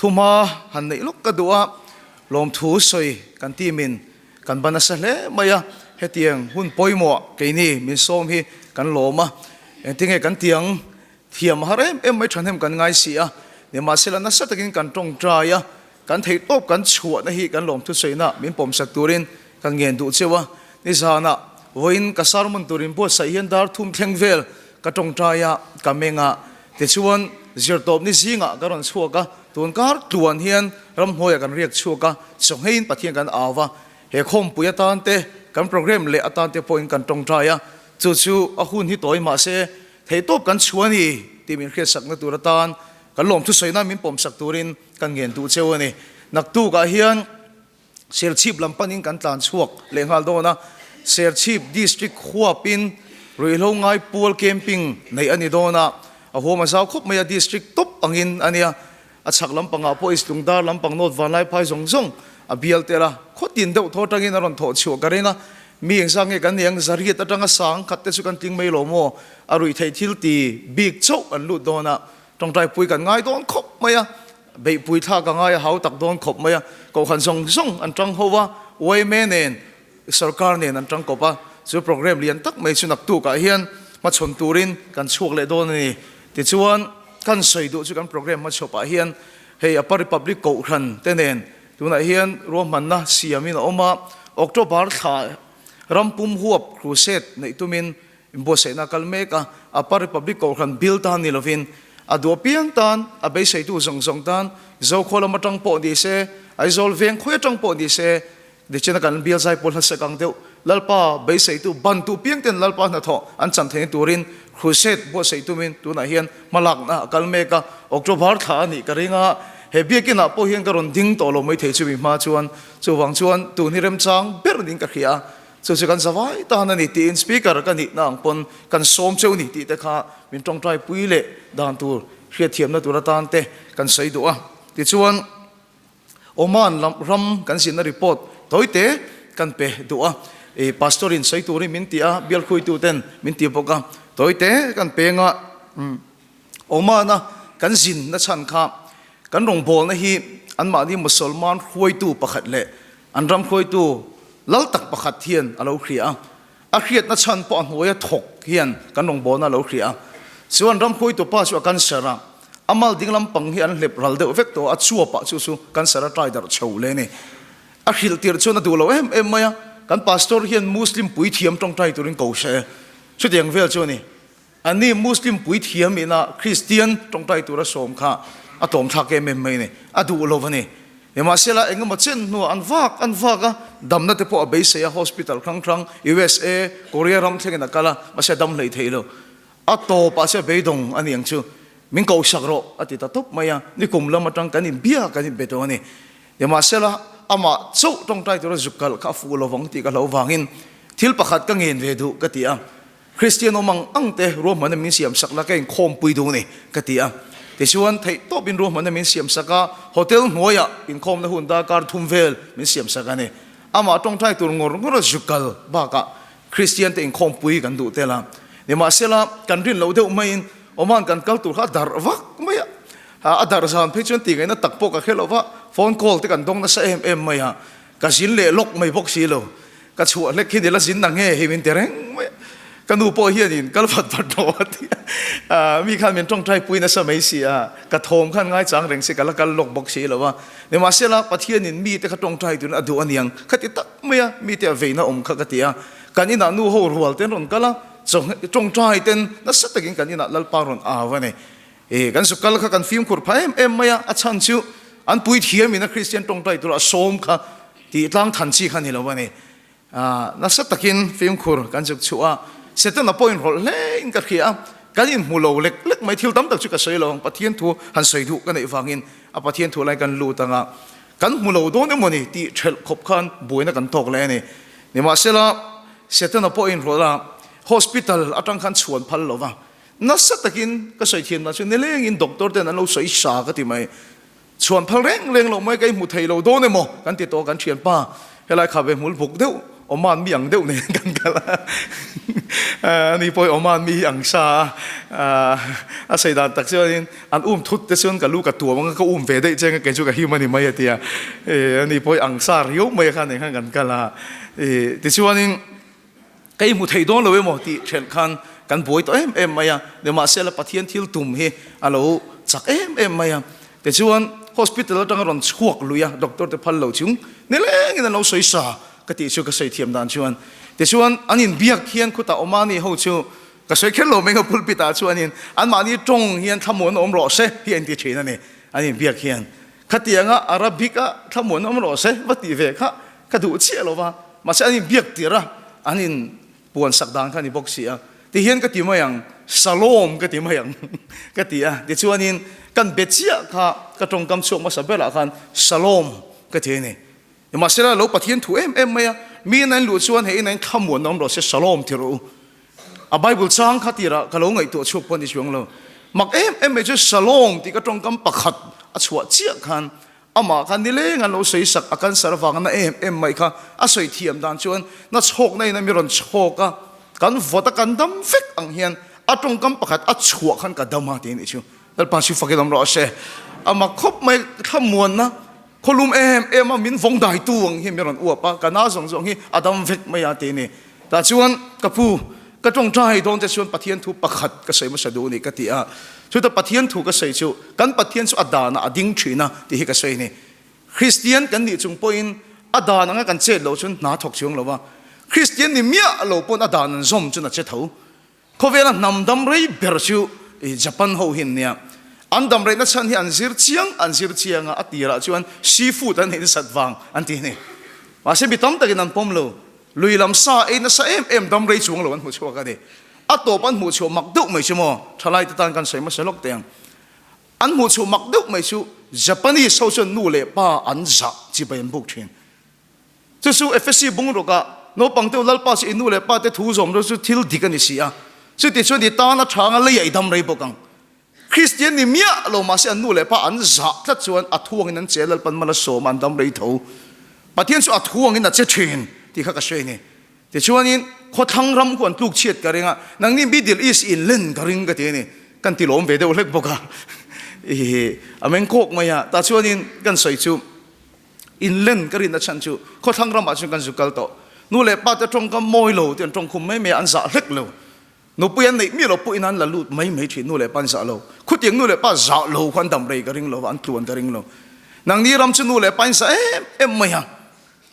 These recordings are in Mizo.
Thuma han neih lawk ka duh a, lawmthu sawi kan team in kan ban nasa hle mai a, hetiang hun pawimawh keini min sawm hi kan lawm a, engtinge kan tiang thiam har em em mai thahnem kan ngai si a, nimahsela nasa takin kan tawngtai a, kan theihtawp kan chhuahna hi kan lawmthu sawina min pawmsak turin kan ngen duh cheu a, nizanah vawiin ka sermon tur inbuatsaih hian dar thum thleng vel ka tawngtai a, ka meng a, tichuan zirtawpni zingah ka rawn chhuak a, tun kar tluan hian ramhnuaiah kan riak chhuak a, chawhngeiin Pathian kan au a, he khawmpui atan te kan program leh atan te pawhin kan tawngtai a, chu chu a hun hi tawi mahse theihtawp kan chhuah a ni tih min hriatsakna tur atan kan lawmthu sawina min pawmsak turin kan ngen duh cheu a ni. Naktukah hian Serchhip lam panin kan tlan chhuak leh nghal dawn a, Serchhip District huapin ruihhlo ngai pual camping neih a ni dawn a, a huam a zau khawp mai a, District tawp angin a nia, a chhak lampangah pawh East Lungdar lampang North Vanlaiphai zawng zawng a bial tel a, khawtin deuh thaw atangin a rawn thawh chhuah ka ring a, mi engzah nge kan nih ang, zariat atanga sang khat te chu kan tling mai lo maw, a ruih theih thil ti bik chauh an lut dawn a, Tawngtaipui kan ngai dawn khawp mai a, beihpui thlak a ngai a hau tak dawn khawp mai a, kohhran zawng zawng an tang ho a, yma nen sorkar nen an tang kawp a, chu program lian tak mai chu naktukah hian hmachhawn turin kan chhuak leh dawn a ni. Tichuan kan sawi duh chu kan program hmachhawpah hian hei Upper Republic kohhran te nen tunah hian ruahmanna siamin a awm a, October thla rampum huap crusade neih tumin Inbuatsaihna a kal mek a, Upper Republic Kohhran bill tan ni lovin a duh apiang tan, a beiseitu zawng zawng tan, Zokhua lam atang pawh ni se, Aizawl veng khawi atang pawh ni se, tichena kan bial zai pawl hla kang deuh, Lalpa beiseitu bantu piang ten Lalpa hnathawh an chan theihna turin Crusade buatsaih tumin tunah hian hmalakna a kal mek a, October thla a nih ka ring a, he biakinah pawh hian ka rawn ding tawh lo maithei chumi hma chuan, chuvang chuan tun hi remchang ber niin ka hria a. Chu chu kan zavai tan a ni tiin Speaker ka nihna ang pawn kan sawm cheu ni tih te kha min tawngtai pui leh dan tur hriatthiamna tur atan te kan sawi duh a. Tichuan Oman lam ram kan zinna report tawite kan pe duh a. I Pastor in sawi turin min ti a, bial khuitu ten min ti bawk a. Tawite kan peng a. Oman a kan zinna chhan kha kan rawngbawlna hi anmahni Musalman hruaitu pakhat leh An ram hruaitu lal tak pakhat hian a lo hria a, a hriatna chhan pawh a hnuaia thawk hian kan rawngbawlna a lo hria a. Chuan ram hruaitu pa chu a cancer a, a mal ding lampang hi an hlep ral deuh vek tawh a, a chuapah chu chu cancer a trai darh chho le a ni. A hrilh tirh chuan a duh lo em em mai a, kan pastor hian Muslim puithiam tawngtai turin ko se, chutiang vel chu a ni. Ani Muslim puithiam ina Kristian tawngtai tura sawm kha a tlawmthlak em em mai a ni, a duh lo a ni. Nimahsela engemaw chen hnuah an vak an vak a, damna te pawh a beisei a, hospital hrang hrang USA, Korea ram thlengin a kal a, mahse a dam hlei thei lo. A tawpah se beidawng a ni ang chu, min kohsak rawh a ti ta tawp mai a, nikum lam atang kan inbia kan inbe tawh a ni. Nimahsela amah chauh tawngtai tura zuk kalh kha a fuh lovang tih ka hlauh vangin thil pakhat ka ngen ve duh ka ti a. Kristian awm ang ang te ruahmanna min siam sak la ka inkhawmpui duh ni ka ti a. Tichuan theih tawpin ruahmanna min siam sak a, hotel hnuaiah inkhawmna hun darkar thum vel min siam sak a ni. Amah tawngtai tur ngawr ngawr a zu kal bakah Kristian te inkhawmpui kan duh tel a. Nimahsela kan rin loh deuh maiin Oman kan kal tur kha a darh vak mai a. A darh zan phei chuan tih ngaihna tak pawh ka hre lo va, phone call te kan dawng nasa em em mai a. Ka zin leh lawk mai bawk si lo. Ka chhuah hlek hi ni la zin na nge hei min ti reng mai a. Ka nu pawh hianin kal vat vat rawh a ti a. Mi khan min tawngtai pui nasa mai si a. Ka thawm khan ngaichang reng si ka la kal lawk bawk si lo a. Nimahsela Pathianin mite kha tawngtai turin a duh a niang. Ka ti tak mai a, mite a veina awm kha ka ti a. Kan inah nu ho rual ten rawn kal a, tawngtai ten nasa takin kan inah Lalpa rawn au a ni. E, kan sukal kha kan fimkhur phah em em mai a, a chhan chu an puithiam in a Kristian tawngtai tura a sawm kha tih tlang than chi kha ni lo a ni. A, nasa takin fimkhur kan zuk chhuah a, Setana pawh inrawlh hle in ka hria a, kan inhmu lo lek lek mai, thil tam tak chu ka sawi lo ang, Pathian thu han sawi duh ka neih vangin a Pathian thu lai kan lut ang a, kan hmu lo dawn emaw ni tih thelh khawp khan buaina kan tawk leh a ni. Nimahsela, Setana pawh inrawlh a, hospital atang khan chhuan phal lo va, Nasa takin ka sawi thiam dan chu nilengin doctor ten an lo sawi sa ka ti mai. Chhuan phal reng reng loh mai ka i hmu thei lo dawn emaw kan ti tawh kan thianpa helai kha ve hmul buk deuh Oman mi ang deuh nen kan kal a, ani pawh hi Oman mi hi ang sa a, a sawi dan tak chuanin an um thut te chuan ka lu ka tuam anga ka um ve daih che anga kei chu ka him a ni mai a ti a, ani pawh hi ang sa riau mai a kha nen khan kan kal a, tichuanin Ka i hmu thei dawn lo emaw tih ṭhelh khan kan buai tawh em em mai a, nimahsela Pathian thil tum hi a lo chak em em mai a. Tichuan hospital aṭanga rawn chhuak lui a, doctor te phal lo chung nilengin an lo sawi sa ka tih chu ka sawi thiam dan chuan. Tichuan an inbiak hian khutah Omani ho chu ka sawi kher lo mai nga pulpit ah chuanin anmahni ṭawng hian thlamuan awm rawh se hi a inti ṭhin a ni, an inbiak hian. Khatianga Arabic a thlamuan awm rawh se va tih ve kha ka duh chiah lo va, mahse an inbiak tir a, an in puan sak dan kha a ni bawk si a, tihian ka ti mai ang, Shalom ka ti mai ang ka ti a, tichuanin kan be chiah kha ka tawngkam chhuak hmasa berah khan Shalom ka ti a ni. Nimahsela lo Pathian thu em em mai a, mi in a in luh chuan hei in a in thlamuan awm rawh se Shalom ti rawh u. A Bible chang kha tirah ka lo ngaihtuah chhuak pawh a ni chuang lo. Mak em em mai chu Shalom tih ka tawngkam pakhat a chhuah chiah khan Amah kha nileng an lo sawi sak, a cancer avanga na em em mai kha a sawi thiam dan chuan na chhawkna in a mi rawn chhawk a, kan vawt a kan dam vek ang hian a tawngkam pakhat a chhuah khan ka dam a ti a nih chu. Lalpa chu fakin awm rawh se. Amah khawp mai thlamuanna khawlum em em a min vawng daitu ang hi mi rawn uap a, ka na zawng zawng hi a dam vek mai a ti a ni. Tah chuan ka pu, ka tawngtai dawn te chuan Pathian thu pakhat ka sawi hmasa duh a ni ka ti a. Chuta Pathian thu ka sawi chu kan Pathian chu a danah a ding thin a tih hi ka sawi a ni. Kristian kan nih chung pawhin a dan anga kan chet loh chuan hna thawk chuang lo va. Kristian ni miah lo pawn a dan an zawm chuan a che tho. Khawvela hnam dam rei ber chu Japan ho hi an nia. An dam reihna chhan hi an zir chiang an zir chiang a, a tirah chuan seafood an ei nasat vang an ti a ni. Mahse mi tam takin an pawm lo. Lui lam sa ei nasa em em dam rei chuang lo an hmu chhuak a ni. A tawp an hmuh chhuah mak deuh mai chu maw? Thalai te tan kan sawi hmasa lawk teh ang. An hmuh chhuah mak deuh mai chu Japanese ho chuan nu leh pa an zah chibai an buk thin. Chu chu Efesi bungrukah naupang te Lalpa chu i nu leh pa te thu zawm chu thil dik a ni si a. Chuti chuan i tan a tha anga leiah i dam rei bawk ang. Kristian ni miah lo mahse an nu leh pa an zah tlat chuan a thuangin an che Lalpan mal a sawm a an dam rei tho. Pathian chu a thuangin a che thin tih kha ka hre a ni. Tichuanin khawthlang ram khu an tluk chhiat ka ring a, nangni Middle East in len ka ring ka ti a ni. Kan ti lawm ve deuh hlek bawk a. Ih a meng kawk mai a. Tah chuanin kan sawi chu in len ka rinna chhan chu khawthlang ramah chuan kan zu kal tawh. Nu leh pa te tawngkam mawi lo tih an tawngkhum mai mai a, an zah hlek lo. Nupui an neih miah lo pawhin an la lut mai mai thin, nu leh pa an zah lo. Khutiang nu leh pa zah lo kha an dam rei ka ring lo va, an tluan ka ring lo. Nangni ram chu nu leh pa in zah em em mai a,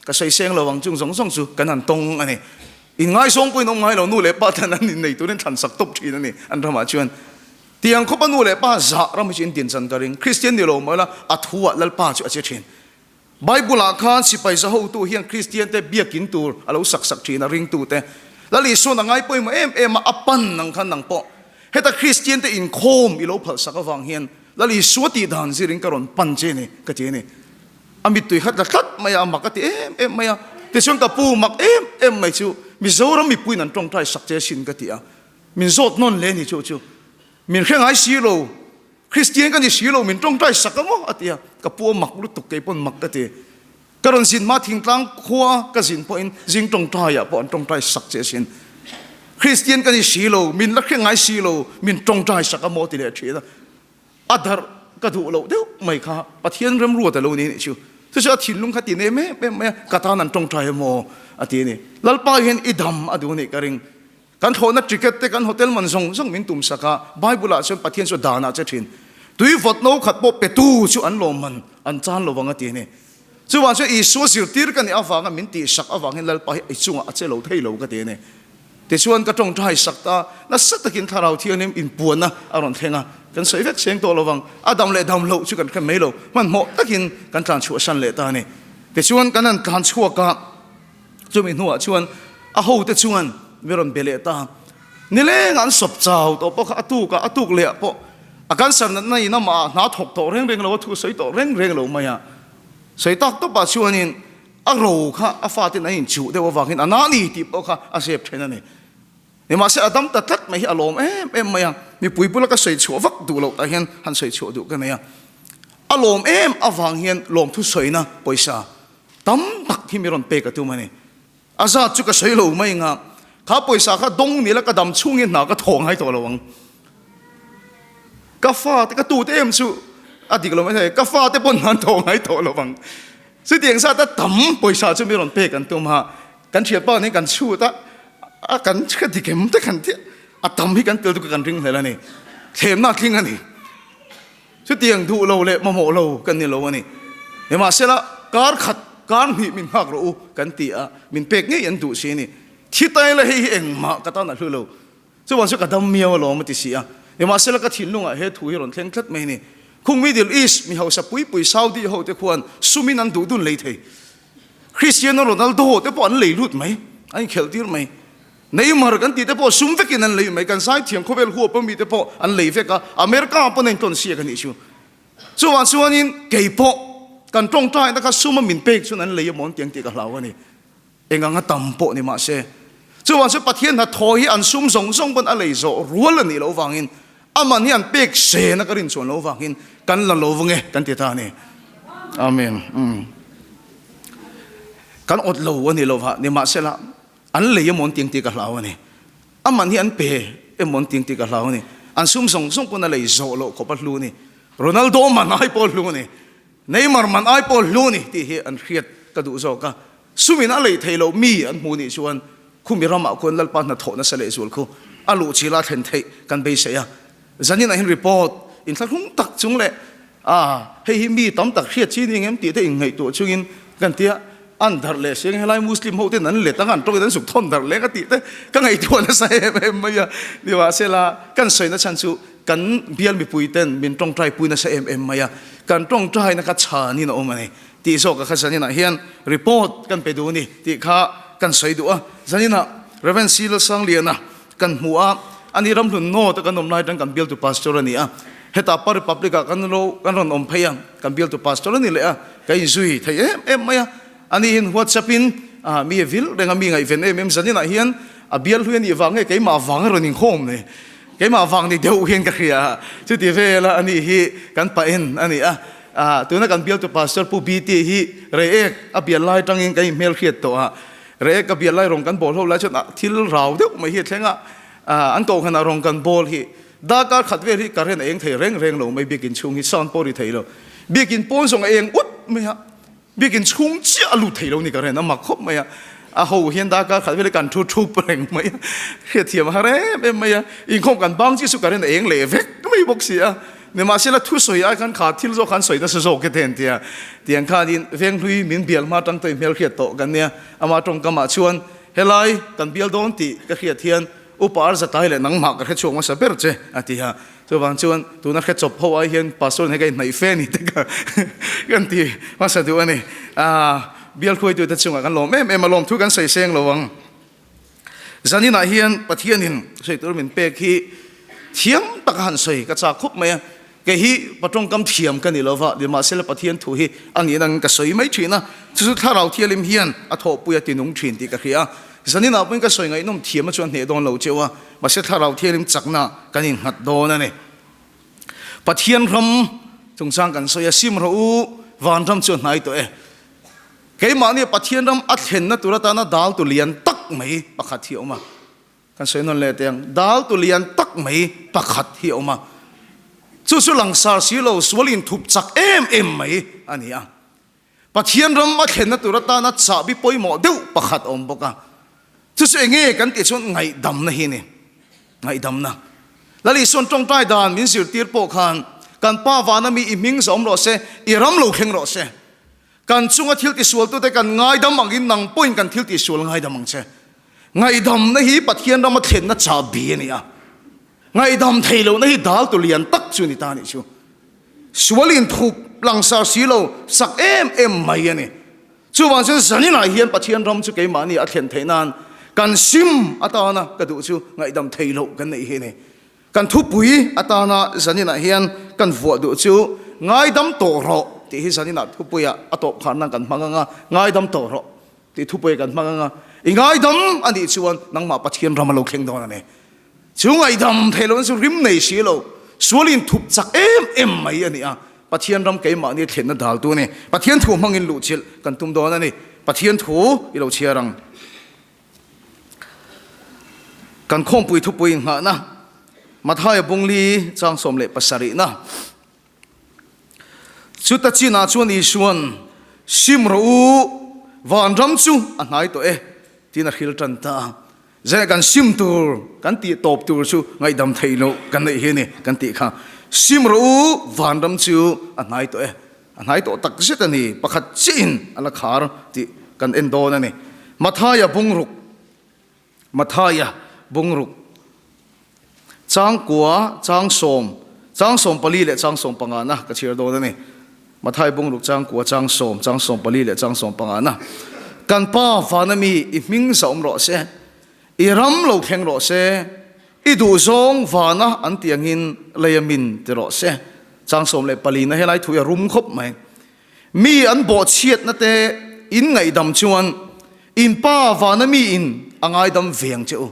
ka sawi seng lo ang chung zawng zawng chu kan han tawng a ni. Inngaizawng pawhin awm ngai lo, nu leh pa ten an innei turin thlan sak tawp thin a ni an ramah chuan. Tiang khawpa nu leh pa zah ram hi chu in din chan ka ring. Kristian ni lo mah ila a thu ah Lalpa chu a che thin. Bible ah khan sipai za hotu hian Kristian te biakin tur a lo sak sak thin a ringtu te. Lal Isuan a ngai pawimawh em em a, a pan nang khan nang pawh heta Kristian te inkhawm i lo phalh sak avang hian Lal Isua tih dan zirin ka rawn pan che ni ka ti a ni. A mittui khat la tlat mai a, a mak a ti em em mai a. Tichuan ka pu mak em em mai chu Mizoram mipuiin an tawngtai sak che asin ka ti a. Min zawt nawn hle ni chu chu. Min hre ngai si lo. Kristian ka ni si lo, min tawngtai sak a maw? a ti a, ka pu a mak lutuk, kei pawn mak ka ti. Ka rawn zin hma thingtlang khua ka zin pawhin zing tawngtaiah pawh an tawngtai sak che asin. Kristian ka ni si lo, min la hre ngai si lo, min tawngtai sak a maw? ti leh thin a. A darh ka duh loh deuh mai kha Pathian remruat a lo ni nih chu. Chu chu a thinlung kha ti nem em em mai a, ka tan an tawngtai a maw? a ti a ni. Lalpa hian i dam a duh nih ka ring. Kan thlawhna ticket te kan hotel man zawng zawng min tum sak a, Bible ah chuan Pathian chu dan ah che thin. Tui vawt no khat pawh petu chu an lawm man an chan lo vang a ti a ni. Chuvang chuan Isua zirtir ka nih avanga min tih sak avangin Lalpa hi i chungah a che lo thei lo ka ti a ni. Tichuan ka tawngtai sak ta, nasa takin Thlarau Thianghlim inpuanna a rawn thleng a, kan sawi vek seng tawh lo vang, a dam leh dam loh chu kan hre mai lo, hmanhmawh takin kan tlan chhuahsan leh ta a ni. Tichuan kan han tlan chhuak a. Chumi hnuah chuan a hote chuan mi rawn be leh ta. Nileng an sawp chau tawh pawh kha a tuk a, a tuk leh ah pawh a cancer natna in amah ah hna thawk tawh reng reng lo, a thu sawi tawh reng reng lo mai a. Sawi tak tawpah chuanin a ro kha a faten an inchuh deuh avangin a na ni tih pawh kha a zep then a ni. Nimahse a dam ta tlat mai hi a lawm em em mai a, mipui bula ka sawi chhuah vak duh loh tah hian han sawi chhuah duh ka nei a. A lawm em avang hian lawmthu sawina pawisa Tam tak hi mi rawn pek a tum a ni. A zat chu ka sawi lo mai nga, kha pawisa kha dawng nila ka dam chhungin hna ka thaw ngai tawh lo ang. Ka fate, ka tute em chu a dik lo mai thei, ka fate pawn hna an thaw ngai tawh lo ang. Chutiang zata tam pawisa chu mi rawn pek an tum a, kan thianpa nen kan chhut a, a kan ka dik em te kan tia, a tam hi kan tel duh ka kan ring hlel a ni, thlemna a tling a ni. Chutiang duh lo leh mamawh lo kan ni lo a ni. Nimahsela, kar khat, kar hnih min nghak rawh u kan ti a, min pek ngei an duh si a ni. Thi tai la hei hi engmah ka tan a hlu lo. Chuvang chu ka dam miau alawm a ti si a. Nimahsela ka thinlungah he thu hi rawn thleng tlat mai a ni. Khung Middle East mi hausa pui pui Saudi ho te khuan sumin an duh dun lei thei. Cristiano Ronaldo te pawh an lei lut mai, an inkhelh tir mai. Neymar kan tih te pawh sum vekin an lei mai, kan zaithiam khawvel huap a mi te pawh an lei vek a, America ah pawn a intawn siak a nih chu. Chuvang chuanin kei pawh kan tawngtaina kha sum a min pek chuan an lei amawn tiang tih ka hlau a ni. Eng anga tam pawh ni mah se. Chuvang chuan Pathian hnathawh hi an sum zawng zawng pawn a lei zawh rual a nih loh vangin aman hi an pek sena ka rin chuan loh vangin kan la lo vang e kan ti ta a ni. Amen. Kan awt lo a ni lo va, nimahsela An lei emaw an tiang tih ka hlau a ni. A man hi an pe emaw an tiang tih ka hlau a ni. An sum zawng zawng pawn a lei zawh loh khawp a hlu a ni. Ronaldo man ai pawh a hlu a ni. Neymar man ai pawh a hlu a ni tih hi an hriat ka duh zawk a. Sumin a lei thei loh mi an hmu nih chuan khumi ramah khuan Lalpa hnathawh nasa lehzual khu a luh chila thlen theih kan beisei a. Zanin ah hian report inthlahrung tak chung leh a hei hi mi tam tak hriat chi ni ngem tih te inngaihtuah chungin kan tia an darh leh si ang helai Muslim ho ten an let anga an tawngin an zuk thawn darh leh ka tih te ka ngaihtuah nasa em em mai a nimahsela kan sawi na chhan chu kan bial mipui ten min tawngtai pui nasa em em mai a kan tawngtai na kha chhanin a awm a ni tih zawk a kha zanin ah hian report kan pe duh a ni tih kha kan sawi duh a zanin ah Rev. C Lalsangliana Kan hmu a, ani ramhlun North a kan awm lai atang kan bialtu pastor a ni a, hetah Pa Republic ah kan lo kan rawn awm phei a, kan bialtu pastor a ni leh a, ka inzui thei em em mai a, ani hin WhatsApp in ah mi a vil reng a, mi ngaihven em em zanin ah hian a bial hlui a nih vang nge keimah vang a rawn inkhawm ni, keimah vang ni deuh hian ka hria a, chuti vel a ani hi kan pa en a ni a, ah tuna kan bialtu pastor Pu BT hi Reiek a bial lai atangin kan inhmelhriat tawh a, Reh ka bial lai rawng kan bawl ho lai chuan thil rau deuh mai hi a thleng a, an kohhranah rawng kan bawl hi darkar khat vel hi current a eng thei reng reng lo mai biakin chhung hi sound pawh ri thei lo, biakin pawn zawng a eng ut mai a, biakin chhung chiah a lut thei lo ni current a mak khawp mai a, a ho hian darkar khat vel hi kan thu thup reng mai a, hriatthiam a har em em mai a, inkhawm kan bang chiah chu current a eng leh vek mai bawk si a. Nimahsela thusawi ai khan kha thil zawk khan sawi nasa zawk e te an ti a, tiang khanin Venghlui min bial hma tang tawih hmel hriat tawh kan nia, ama tawngkamah chuan helai kan bial dawn tih ka hriat hian upa Arzatai leh nangmah ka hre chhuak hmasa ber che a ti a, chuvang chuan tuna hre chawp ho ai hian pastor in hei ka inhnaih fe ni te ka kan ti hmasa duh a ni. Bial hruaitute chungah kan lawm em em a, lawmthu kan sawi seng lo ang. Zaninah hian Pathianin sawi tur min pek hi thiam taka han sawi ka chak khawp mai a, kei hi pa tawngkam thiam ka ni lova, nimahsela Pathian thu hi a nihna angin ka sawi mai thin a, chu chu Thlarau Thialim hian a thawhpui a tinung thin tih ka hria a, zaninah pawhin ka sawi ngaihnawm thiam a chuan hneh dawn lo cheu a, mahse Thlarau Thialim chakna kan innghat dawn a ni. Pathian ram chungchang kan sawi a, sim rawh u, vanram chu a hnai tawh e. Keimahni Pathian ram a thlenna tur atana daltu lian tak mai pakhat hi a awm a. Kan sawi nawn leh teh ang, daltu lian tak mai pakhat hi a awm a. Chu chu langsar si lo, sual inthup chak em em mai a ni a. Pathian ram a thlenna tur atana chahbi pawimawh deuh pakhat a awm bawk a. Chu chu enge kan tih chuan ngaihdamna hi a ni. Ngaihdamna. Lal Isuan tawngtai dan min zirtir pawh khan, Kan Pa vana mi i hming zawm rawh se, i ram lo thleng rawh se. Kan chunga thil tisualtute kan ngaidam angin nang pawhin kan thil tisual ngaidam ang che. Ngaihdamna hi Pathian rama thlenna chahbi a ni a. Ngaihdam thei lohna hi daltu lian tak chu ni ta nih chu. Sual inthup langsar si lo sak em em mai a ni. Chuvang chuan zaninah hian Pathian ram chu keimahni a thlen theih nan kan sim atana ka duh chu ngaihdam thei loh kan neih hi a ni. Kan thupui atana zaninah hian kan vuah duh chu Ngaidam tawh rawh tih hi zaninah thupuiah a tawp khan nan kan hmang anga, Ngaidam tawh rawh tih thupuiah kan hmang anga, i ngaidam a nih chuan nangmah Pathian ram a lo thleng dawn a ni. Chu ngaihdam theih lohna chu rim nei si lo, sual inthup chak em em mai a ni a, Pathian ram keimahni thlenna daltu a ni. Pathian thu hmangin luhchilh kan tum dawn a ni. Pathian thu i lo chhiar ang. Kan khawmpui thupui inngahna Mathaia bungli chang 17na. Chuta chinah chuan Isuan, Sim rawh u, vanram chu a hnai tawh e, tiin a hril tan ta a. Zeh kan sim tur, kan tih tawp tur chu ngaihdam theih loh kan neih hi a ni kan tih kha. Sim rawh u, vanram chu a hnai tawh e. A hnai tawh tak zet a ni, pakhat chiahin a la khar tih kan en dawn a ni. Mathaia bungruk. Mathaia bungruk changkua chang sawm, chang 14 leh chang 15 na ka chhiar dawn a ni. Mathai bungruk changkua chang sawm, chang 14 leh chang 15 na. Kan Pa vana mi i hming zahawm rawh se, i ram lo thleng rawh se, i duhzawng vana an tih angin leia min ti rawh se. Chang 14 na helai thu hi a rum khawp mai. Mi an bawhchhiatna te in ngaihdam chuan in Pa vana mi in a ngaidam ve ang che u.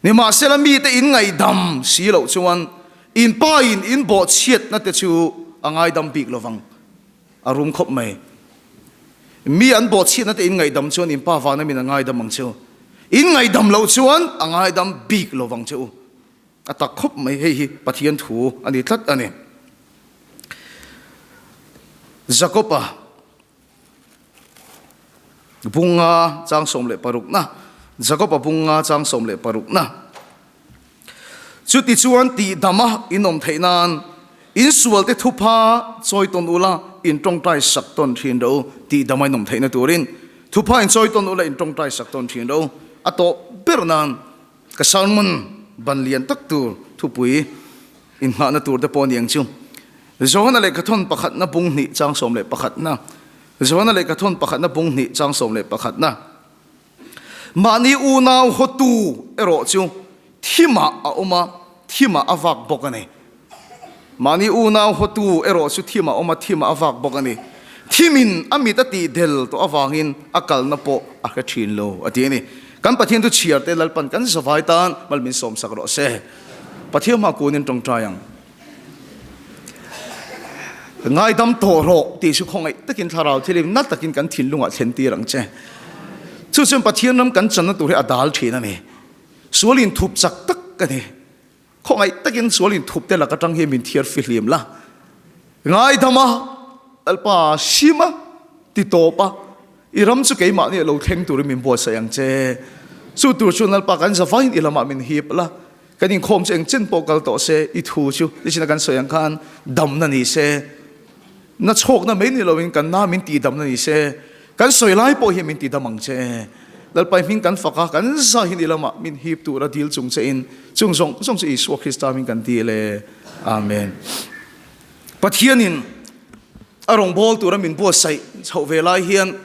Nimahsela mite in ngaihdam si loh chuan in Pa in in bawhchhiatna te chu a ngaidam bik lo vang. A rum khawp mai. Mi an bawhchhiatna te in ngaihdam chuan in Pa vana min a ngaidam ang che u. In ngaihdam loh chuan a ngaidam bik lo vang che u. A tak khawp mai, hei hi Pathian thu a ni tlat a ni. Jakob-a bunga chang 16na, Jakob-a bunga chang 16na. Chutichuan tihdama in awm theih nan in sualte thupha chawi tawn ula in tawngtai sak tawn thin ro tihdama in awm theihna turin thupha in chawi tawn ula in tawngtai sak tawn thin ro a tawp ber nan Ka sermon ban lian tak tur thupui inngahna tur te pawh a ni ang chu. Johana lehkhathawn pakhatna bung hnih chang 11na Johana lehkhathawn pakhatna bung hnih chang 11na Mahni unau hawtu erawh chu thimah a awm a, thimah a vak bawk a ni. Mahni unau hawtu erawh chu thim a awm a, thim a vak bawk a ni. Thimin a mit a tih del tawh avangin a kalna pawh a hre thin lo, a ti a ni. Kan Pathian chu chhiar te Lalpan kan zavai tan mal min sawmsak rawh se. Pathian hma kunin tawngtai ang. Ngaidam tawh rawh tih chu khawngaih takin thlarau thilim na takin kan thinlungah thlen tir ang che. Chu chuan Pathian ram kan channa tur hi a dal thin a ni. Sual inthup chak tak a ni. Khawngaih takin sual inthup te lak atang hian min thiar fihlim la. Ngaidam a, Lalpa sim a, ti tawp a, i ram chu keimahni a lo thleng turin min buatsaih ang che. Chu tur chuan Lalpa kan zavaiin i lamah min hip la, kan inkhawm chu engchen pawh kal tawh se, i thu chu nichina kan sawi ang khan damna ni se. Na chhawkna mai ni loin kan na min tihdamna ni se, kan sawi lai pawh hian min tidam ang che. Lalpai hming kan fak a, kan zahin i lamah min hip tura dil chung che in chung zawng zawng chu Isua Krista hming kan dil e. Amen. Pathianin a rawngbâwl tura min buatsaih chhoh ve lai hian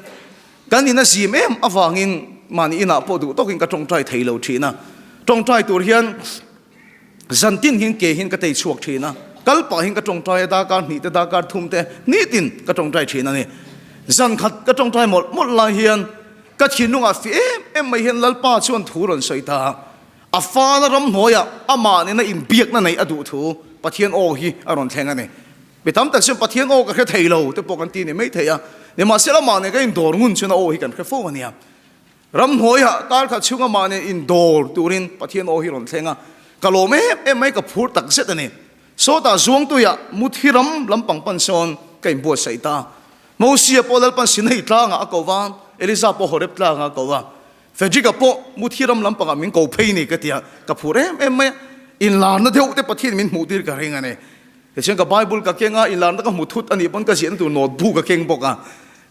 kan in a zim em avangin mahni inah pawh duh tawkin ka tawngtai thei lo thin a. Tawngtai tur hian Zan tin hian ke hian ka tei chhuak thin a, kal pah hian ka tawngtai a, darkar hnih te darkar thum te nitin ka tawngtai thin a ni. Zan khat ka tawngtai mawlh mawlh lai hian ka thinlungah fih em em mai hian Lalpa chuan thu rawn sawi ta a, a fana ramhnuaiah amah nena inbiakna neih a duh thu Pathian aw hi a rawn thleng a ni. Mi tam tak chuan Pathian aw ka hre thei lo te pawh kan ti ni mai thei a, nimahsela amah nen ka indawr ngun chuan a aw hi kan hre fo a nia. Ramhnuaiah kar khat chhunga mahni indawr turin Pathian aw hi rawn thleng a, ka lawm em em mai, ka phur tak zet a ni. Sawtah Zuangtuiah Muthi ram lampang pan sawn ka inbuatsaih ta. Mosia pawh Lalpan Sinai tlangah a ko va, Eliza pawh Horeb tlangah a ko va, Frederick-a pawh Muthi ram lampangah min ko phei ni ka ti a, ka phur em em mai a, inlarna deuh te Pathian min hmuh tir ka ring a ni. Tichuan ka Bible ka keng a, inlarna ka hmu thut a nih pawn ka ziahna tur notebook ka keng bawk a,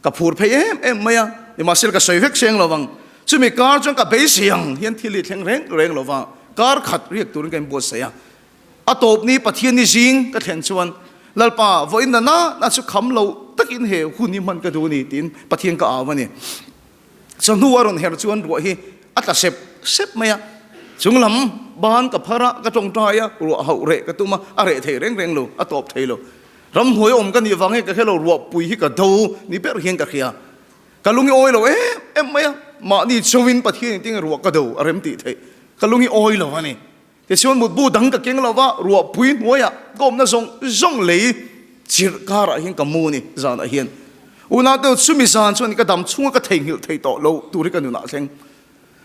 ka phur phei em em mai a, nimahsela ka sawi vek seng lo vang. Chumi kar chuan ka beisei ang hian thil hi thleng reng reng lo va, kar khat riak turin ka inbuatsaih a. A tawp ni Pathian ni zing ka thlen chuan, Lalpa, vawiin na na na chu kham lo takin he hun hi hman ka duh a ni tiin Pathian ka au a ni. Chawhnu a rawn her chuan ruah hi a tla sep sep mai a, chung lam ban ka phar a, ka tawngtai a, ruah hauh reh ka tum a, a reh thei reng reng lo, a tawp thei lo. Ramhnuai awm ka nih vang nge ka hre lo, ruahpui hi ka do ni ber hian ka hria. Ka lung i awi lo em em mai a, mahni chauhin Pathian in tinge ruah ka do a rem tih theih, ka lung i awi lo a ni. Tichuan mutbu dang ka keng lo va, ruahpui hnuaiah ka awmna zawng zawng lei chirh karah hian ka mu a ni zanah hian. Unau te chumi zan chuan ka dam chhunga ka theihnghilh thei tawh lo tur hi ka nunah thleng.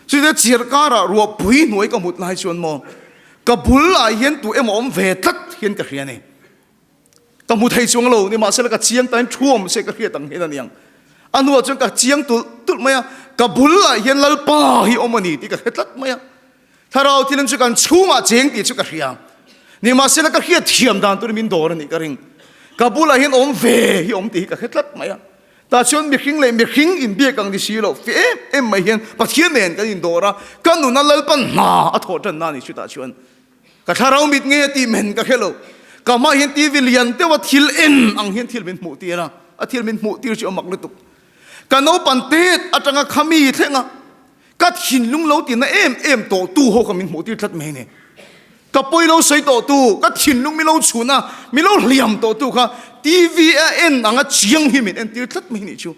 Chute chiar karah ruahpui hnuai ka hmut lai chuan maw ka bul ah hian tu emaw awm ve tlat hian ka hria a ni. Ka hmu thei chuang lo, nimahsela ka chiang tain thuam se ka hriat ang hian a niang. A hnuah chuan ka chiang tulh tulh mai a, ka bul ah hian Lalpa hi awm a ni tih ka hre tlat mai a. Thlarau thilin chu kan chhungah cheng tih chu ka hria. Nimahsela ka hriat thiam dan turin min dawr a nih ka ring. Ka bulah hian awm ve hi awm tih hi ka hre tlat mai a. Tah chuan mihring leh mihring inbiak ang ni si lo fe em em mai hian Pathian nen kan indawr a, ka nuna Lalpan hna a thawh tanna a ni chutah chuan. Ka thlarau mit nge tih men ka hre lo. Ka hmah hian TV lian deuha thil en ang hian thil min hmuh tir a, a thil min hmuh tir chu a mak lutuk. Ka naupan tet atanga khami thleng a, Ka thinlung lo tina em em tawh tu ho kha min hmuh tir tlat mai ni. Ka pawi lo sawi tawh tu, ka thinlung mi lo chhun a, mi lo hliam tawh tu kha TV a en anga chiang hi min en tir tlat mai ni chu.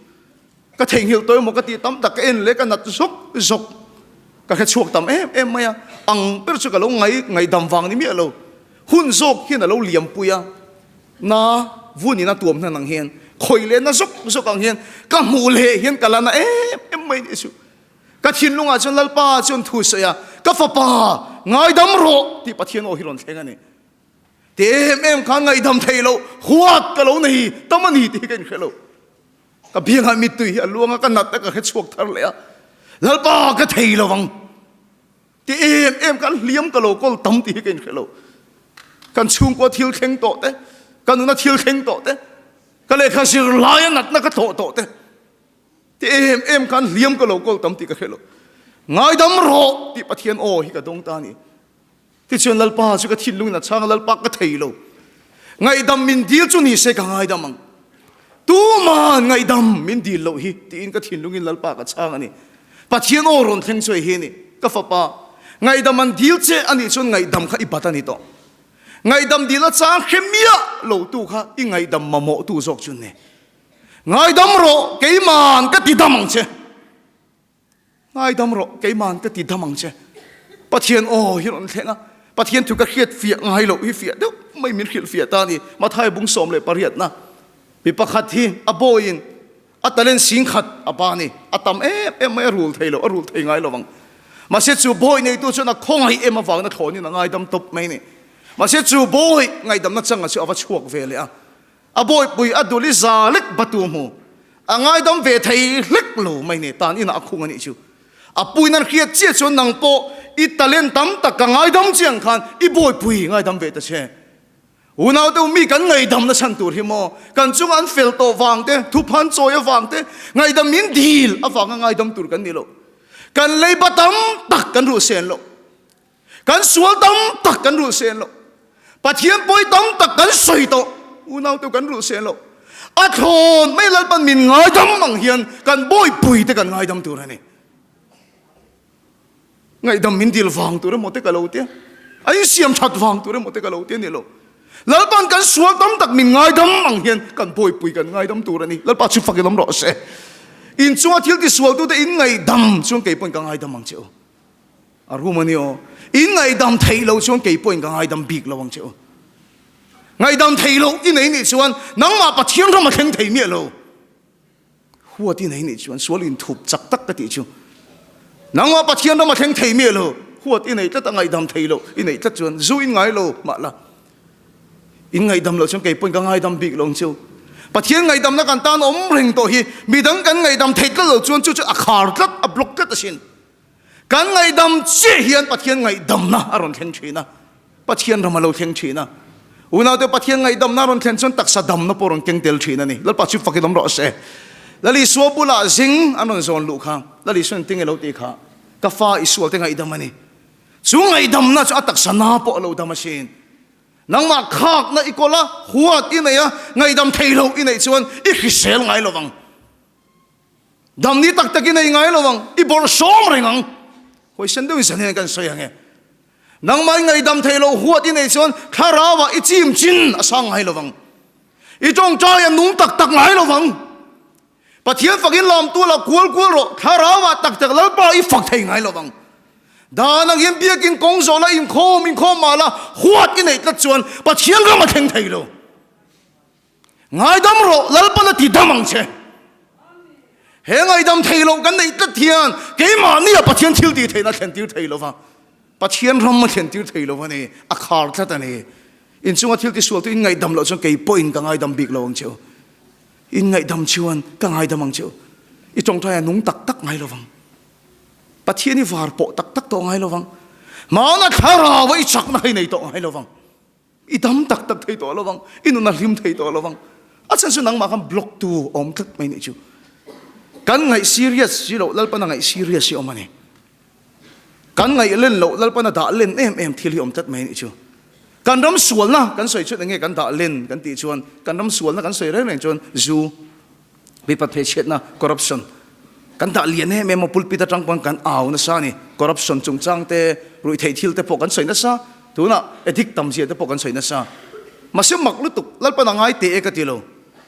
Ka theihnghilh tawh emaw ka tih tam tak ka en leh ka nat zawk zawk. Ka hre chhuak tam em em mai a, ang ber chu ka lo ngai ngaihdam vang ni miah lo. Hun zawk hian a lo liam pui a, na vunin a tuam hnan ang hian, khawih leh na zawk zawk ang hian ka hmuh leh hian ka la na em em mai ni chu. Ka thinlungah chuan Lalpa chuan thu sawi a, Ka fapa, ngaidam rawh tih Pathian aw hi rawn thleng a ni. Ti em em khan ngaihdam thei loh, huat ka lo nei tam a ni tih hi ka inhre lo. Ka biangah mittui hi a luang a, ka nat a ka hre chhuak thar leh a, Lalpa ka thei lo ang ti em em khan hliam ka lo kawl tam tih hi ka inhre lo. Kan chhungkua thil thleng tawh te, ka nuna thil thleng tawh te, ka lehkha zirlaia natna ka thawh tawh te, Ti em em khan hliam ka lo kawl tam tih ka hre lo. Ngaidam rawh tih Pathian aw hi ka dawng ta a ni. Tichuan Lalpa chu ka thinlungin a chhang a, Lalpa ka thei lo. Ngaihdam min dil chu ni se ka ngaidam ang. Tuman ngaihdam min dil loh hi tiin ka thinlungin Lalpa ka chhang a ni. Pathian aw rawn thleng chu hei hi a ni. Ka fapa, ngaihdam an dil che a nih chuan ngaihdam kha i bat a ni tawh. Ngaihdam dil a chang hre miah lo tu kha i ngaihdam mamawh tu zawk chu ni. Ngaidam rawh, keiman ka ti dam ang che. Ngaidam rawh, keiman ka ti dam ang che. Pathian aw hi rawn thleng a, Pathian thu ka hriat fiah ngai loh hi fiah deuh mai min hrilh fiah ta a ni. Mathai bung 18 na mi pakhat hi a bawiin a talent singkhat a ba a ni. A tam em em mai a rul thei lo, a rul thei ngai lo ang. Mahse chu bawi neitu chuan a khawngaih em avangin a thlawnin a ngaidam tawp mai a ni. Mahse chu bawi ngaihdamna changa chu a va chhuak ve leh a. A bawihpui a dul i za lek batu hmu. A ngaidam ve thei hlek lo mai ne tan inah a khung a nih chu. A puin an hriat chiah chuan nang pawh i talent tam tak ka ngaidam che ang khan i bawihpui ngaidam ve ta che. Unau deuh mi kan ngaihdam na chhan tur hi maw kan chunga an fel tawh vang te, thuphan chawi avang te, ngaihdam min dil avanga ngaidam tur kan ni lo. Kan leiba tam tak kan ruh sen lo. Kan sual tam tak kan rulh sen lo. Pathian pawi tam tak kan sawi tawh. Unau te kan rulh sen lo. A thlawn mai Lalpan min ngaidam ang hian kan bawipui te kan ngaidam tur a ni. Ngaihdam min dil vang tur emaw te ka lo tia. A insiam that vang tur emaw te ka lo tia ni lo. Lalpan kan sual tam tak min ngaidam ang hian kan bawipui kan ngaidam tur a ni. Lalpa chu fak in awm rawh se. Inchunga thil tisualtute in ngaihdam chuan kei pawhin ka ngaidam ang che u. A rum a ni aw. In ngaihdam theih loh chuan kei pawhin ka ngaidam bik lo ang che u. Ngaihdam theih loh i nei nih chuan nangmah Pathian ram a thleng thei miah lo. Huat i nei nih chuan sual inthup chak tak ka tih chu. Nangmah Pathian ram a thleng thei miah lo. Huat i nei tlat a ngaihdam theih loh i neih tlat chuan zu in ngai lo mah la. In ngaihdam loh chuan kei pawhin ka ngaidam bik lo ang chu. Pathian ngaihdamna kan tan awm reng tawh hi midang kan ngaihdam theih tlat loh chuan chu chu a khar tlat, a block tlat asin. Kan ngaihdam chiah hian Pathian ngaihdamna a rawn thleng thin a, Pathian ram a lo thleng thin a. Unaute Pathian ngaihdamna a rawn thlen chuan taksa damna pawh a rawn keng tel thin a ni. Lalpa chu fakin awm rawh se. Lal Isua bulah zing an rawn zawn luh kha, Lal Isuan tinge lo tih kha, Ka fa i sualte ngaihdam a ni. Chu ngaihdamna chu a taksa na pawh a lo dam asin. Nangmah khakna i kawl a, huat i nei a, ngaihdam thei loh i neih chuan i hrisel ngai lo vang. Damni tak tak i nei ngai lo ang, i bawrh sawm reng ang. Hawi sen deuhin zan hian kan sawi ang e. Nangmah i ngaihdam thei lo huat i neih chuan thlarauah i chim chin a sang ngai lo ang. I tawngtai a nung tak tak ngai lo ang. Pathian fakin lamtu la kual kual rawh, thlarauah tak tak Lalpa i fak thei ngai lo ang. Dan ang hian biakin kawng zawh la inkhawm inkhawm mah la huat i neih tlat chuan Pathian ram a thleng thei lo. Ngaidam rawh, Lalpan a ti dam ang che. He ngaihdam thei loh kan neih tlat hian keimahnia Pathian thil tih theihna a thlentir thei lo va, Pathian ram a thlentir thei lo a ni, a khar tlat a ni. Inchunga thil tisual chu in ngaihdam loh chuan kei pawhin ka ngaidam bik lo ang che u. In ngaihdam chuan ka ngaidam ang che u. I tawngtai a nung tak tak ngai lo vang. Pathian i var pawh tak tak tawh ngai lo vang. Hmana thlarau a i chakna hi nei tawh ngai lo vang. I dam tak tak thei tawh lo vang, i nun a hlim thei tawh lo vang. A chhan chu nangmah khan block tu awm tlat mai nih chu. Kan ngaih serious si loh Lalpan a ngaih serious hi awm a ni. Kan ngaih len loh Lalpan a dah len em em thil hi awm tlat mai nih chu. Kan ram sualna kan sawi chuan enge kan dah len kan tih chuan kan ram sualna kan sawi reng reng chuan zu Mipat hmeichhiatna, corruption, kan dah lian em em a, pulpit atang pawn kan au nasa a ni. Corruption chungchang te, ruihtheih thil te pawh kan sawi nasa, tunah addict tam zia te pawh kan sawi nasa. Mahse mak lutuk, Lalpan a ngai teh e ka ti lo.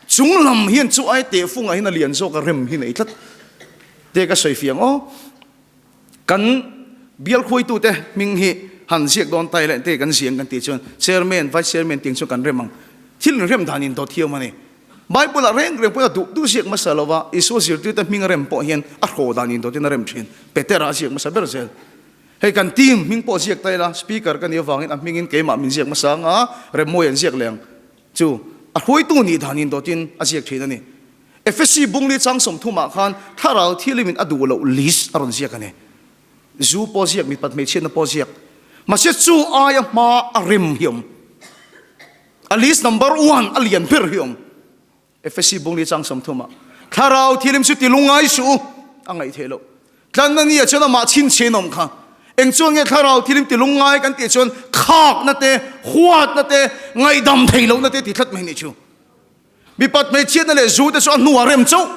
Chung lam hian chu ai teh fungah hian a lian zawk a rem hi nei tlat te ka sawi fiang aw. Kan bial khuaitute hming hi han ziak dawn ta ila ente kan ziang kan tih chuan Chairman, Vice Chairman tiang chuan kan rem ang. Thil inrem dan in dawt hiam a ni. Bible-ah reng reng pawhin a duh duh ziak hmasa lo va, Isua zirtirte hming a rem pawh hian a hraw dan in dawtin a rem thin. Petera a ziak hmasa ber zel. Hei kan team hming pawh ziak ta ila, Speaker ka nih avangin a hmingin keimah min ziak hmasa anga Remmawi an ziak leh ang chu a hruaitu nih dan in dawtin a ziak thin a ni. Efesi bungli chang sawmthumah khan thlarau thilimin a duh loh list a rawn ziak a ni. Zu pawh ziak, mipat hmeichhiatna pawh ziak. Mahse chu aia hma a rem hi awm. A list number one a lian ber hi awm. Efesi bungli chang 30 ah thlarau thilim chu ti lungai suh u a ngaih theih loh. Tlanna ni ah chuan amah chhinchhiah in awm kha. Eng chuan nge thlarau thilim ti lungai kan tih chuan khakna te, huatna te, ngaihdam theih lohna te ti tlat mai nih chu. Mipat hmeichhiatna leh zu te chu a hnuah rem chauh.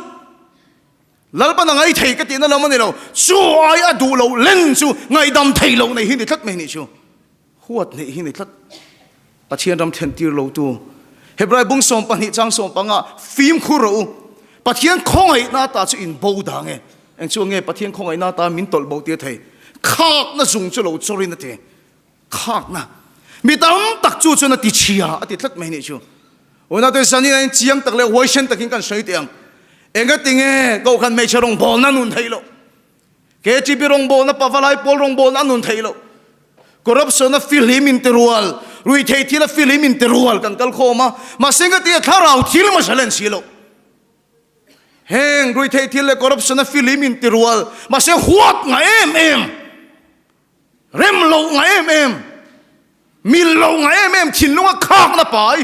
Lalpan a ngai thei ka tihna lam a ni lo. Chu ai a duh loh len chu ngaihdam theih loh nei hi ni tlat mai nih chu. Huat neih hi ni tlat. Pathian ram thlen tir lo tu. Hebrai bung 12 chang 15 fimkhur rawh u. Pathian khawngaihna ata chu in bo dang e. Eng chu nge Pathian khawngaihna ata min tawlh bo tir thei. Khakna zung chu lo chawrin a ti. Khakna. Mi tam tak chu chuan a ti chhia a ti tlat mai nih chu. Unau te zanin a in chiang tak leh huaisen takin kan sawi teh ang. Engatinge Kohhran hmeichhe rawngbawlna nun theih loh. KTP rawngbawlna Pavalai pawl rawngbawlna a nun theih loh. Corruption a fihlim in ti rual, ruihtheih thil a fihlim in ti rual kan kal khawm a, mahse nga tia thlarau thil hmasa len si loh. Heng ruihtheih thil leh corruption a fihlim in ti rual, mahse huat nga em em, rem loh nga em em, mil loh nga em em thinlung a khakna pai.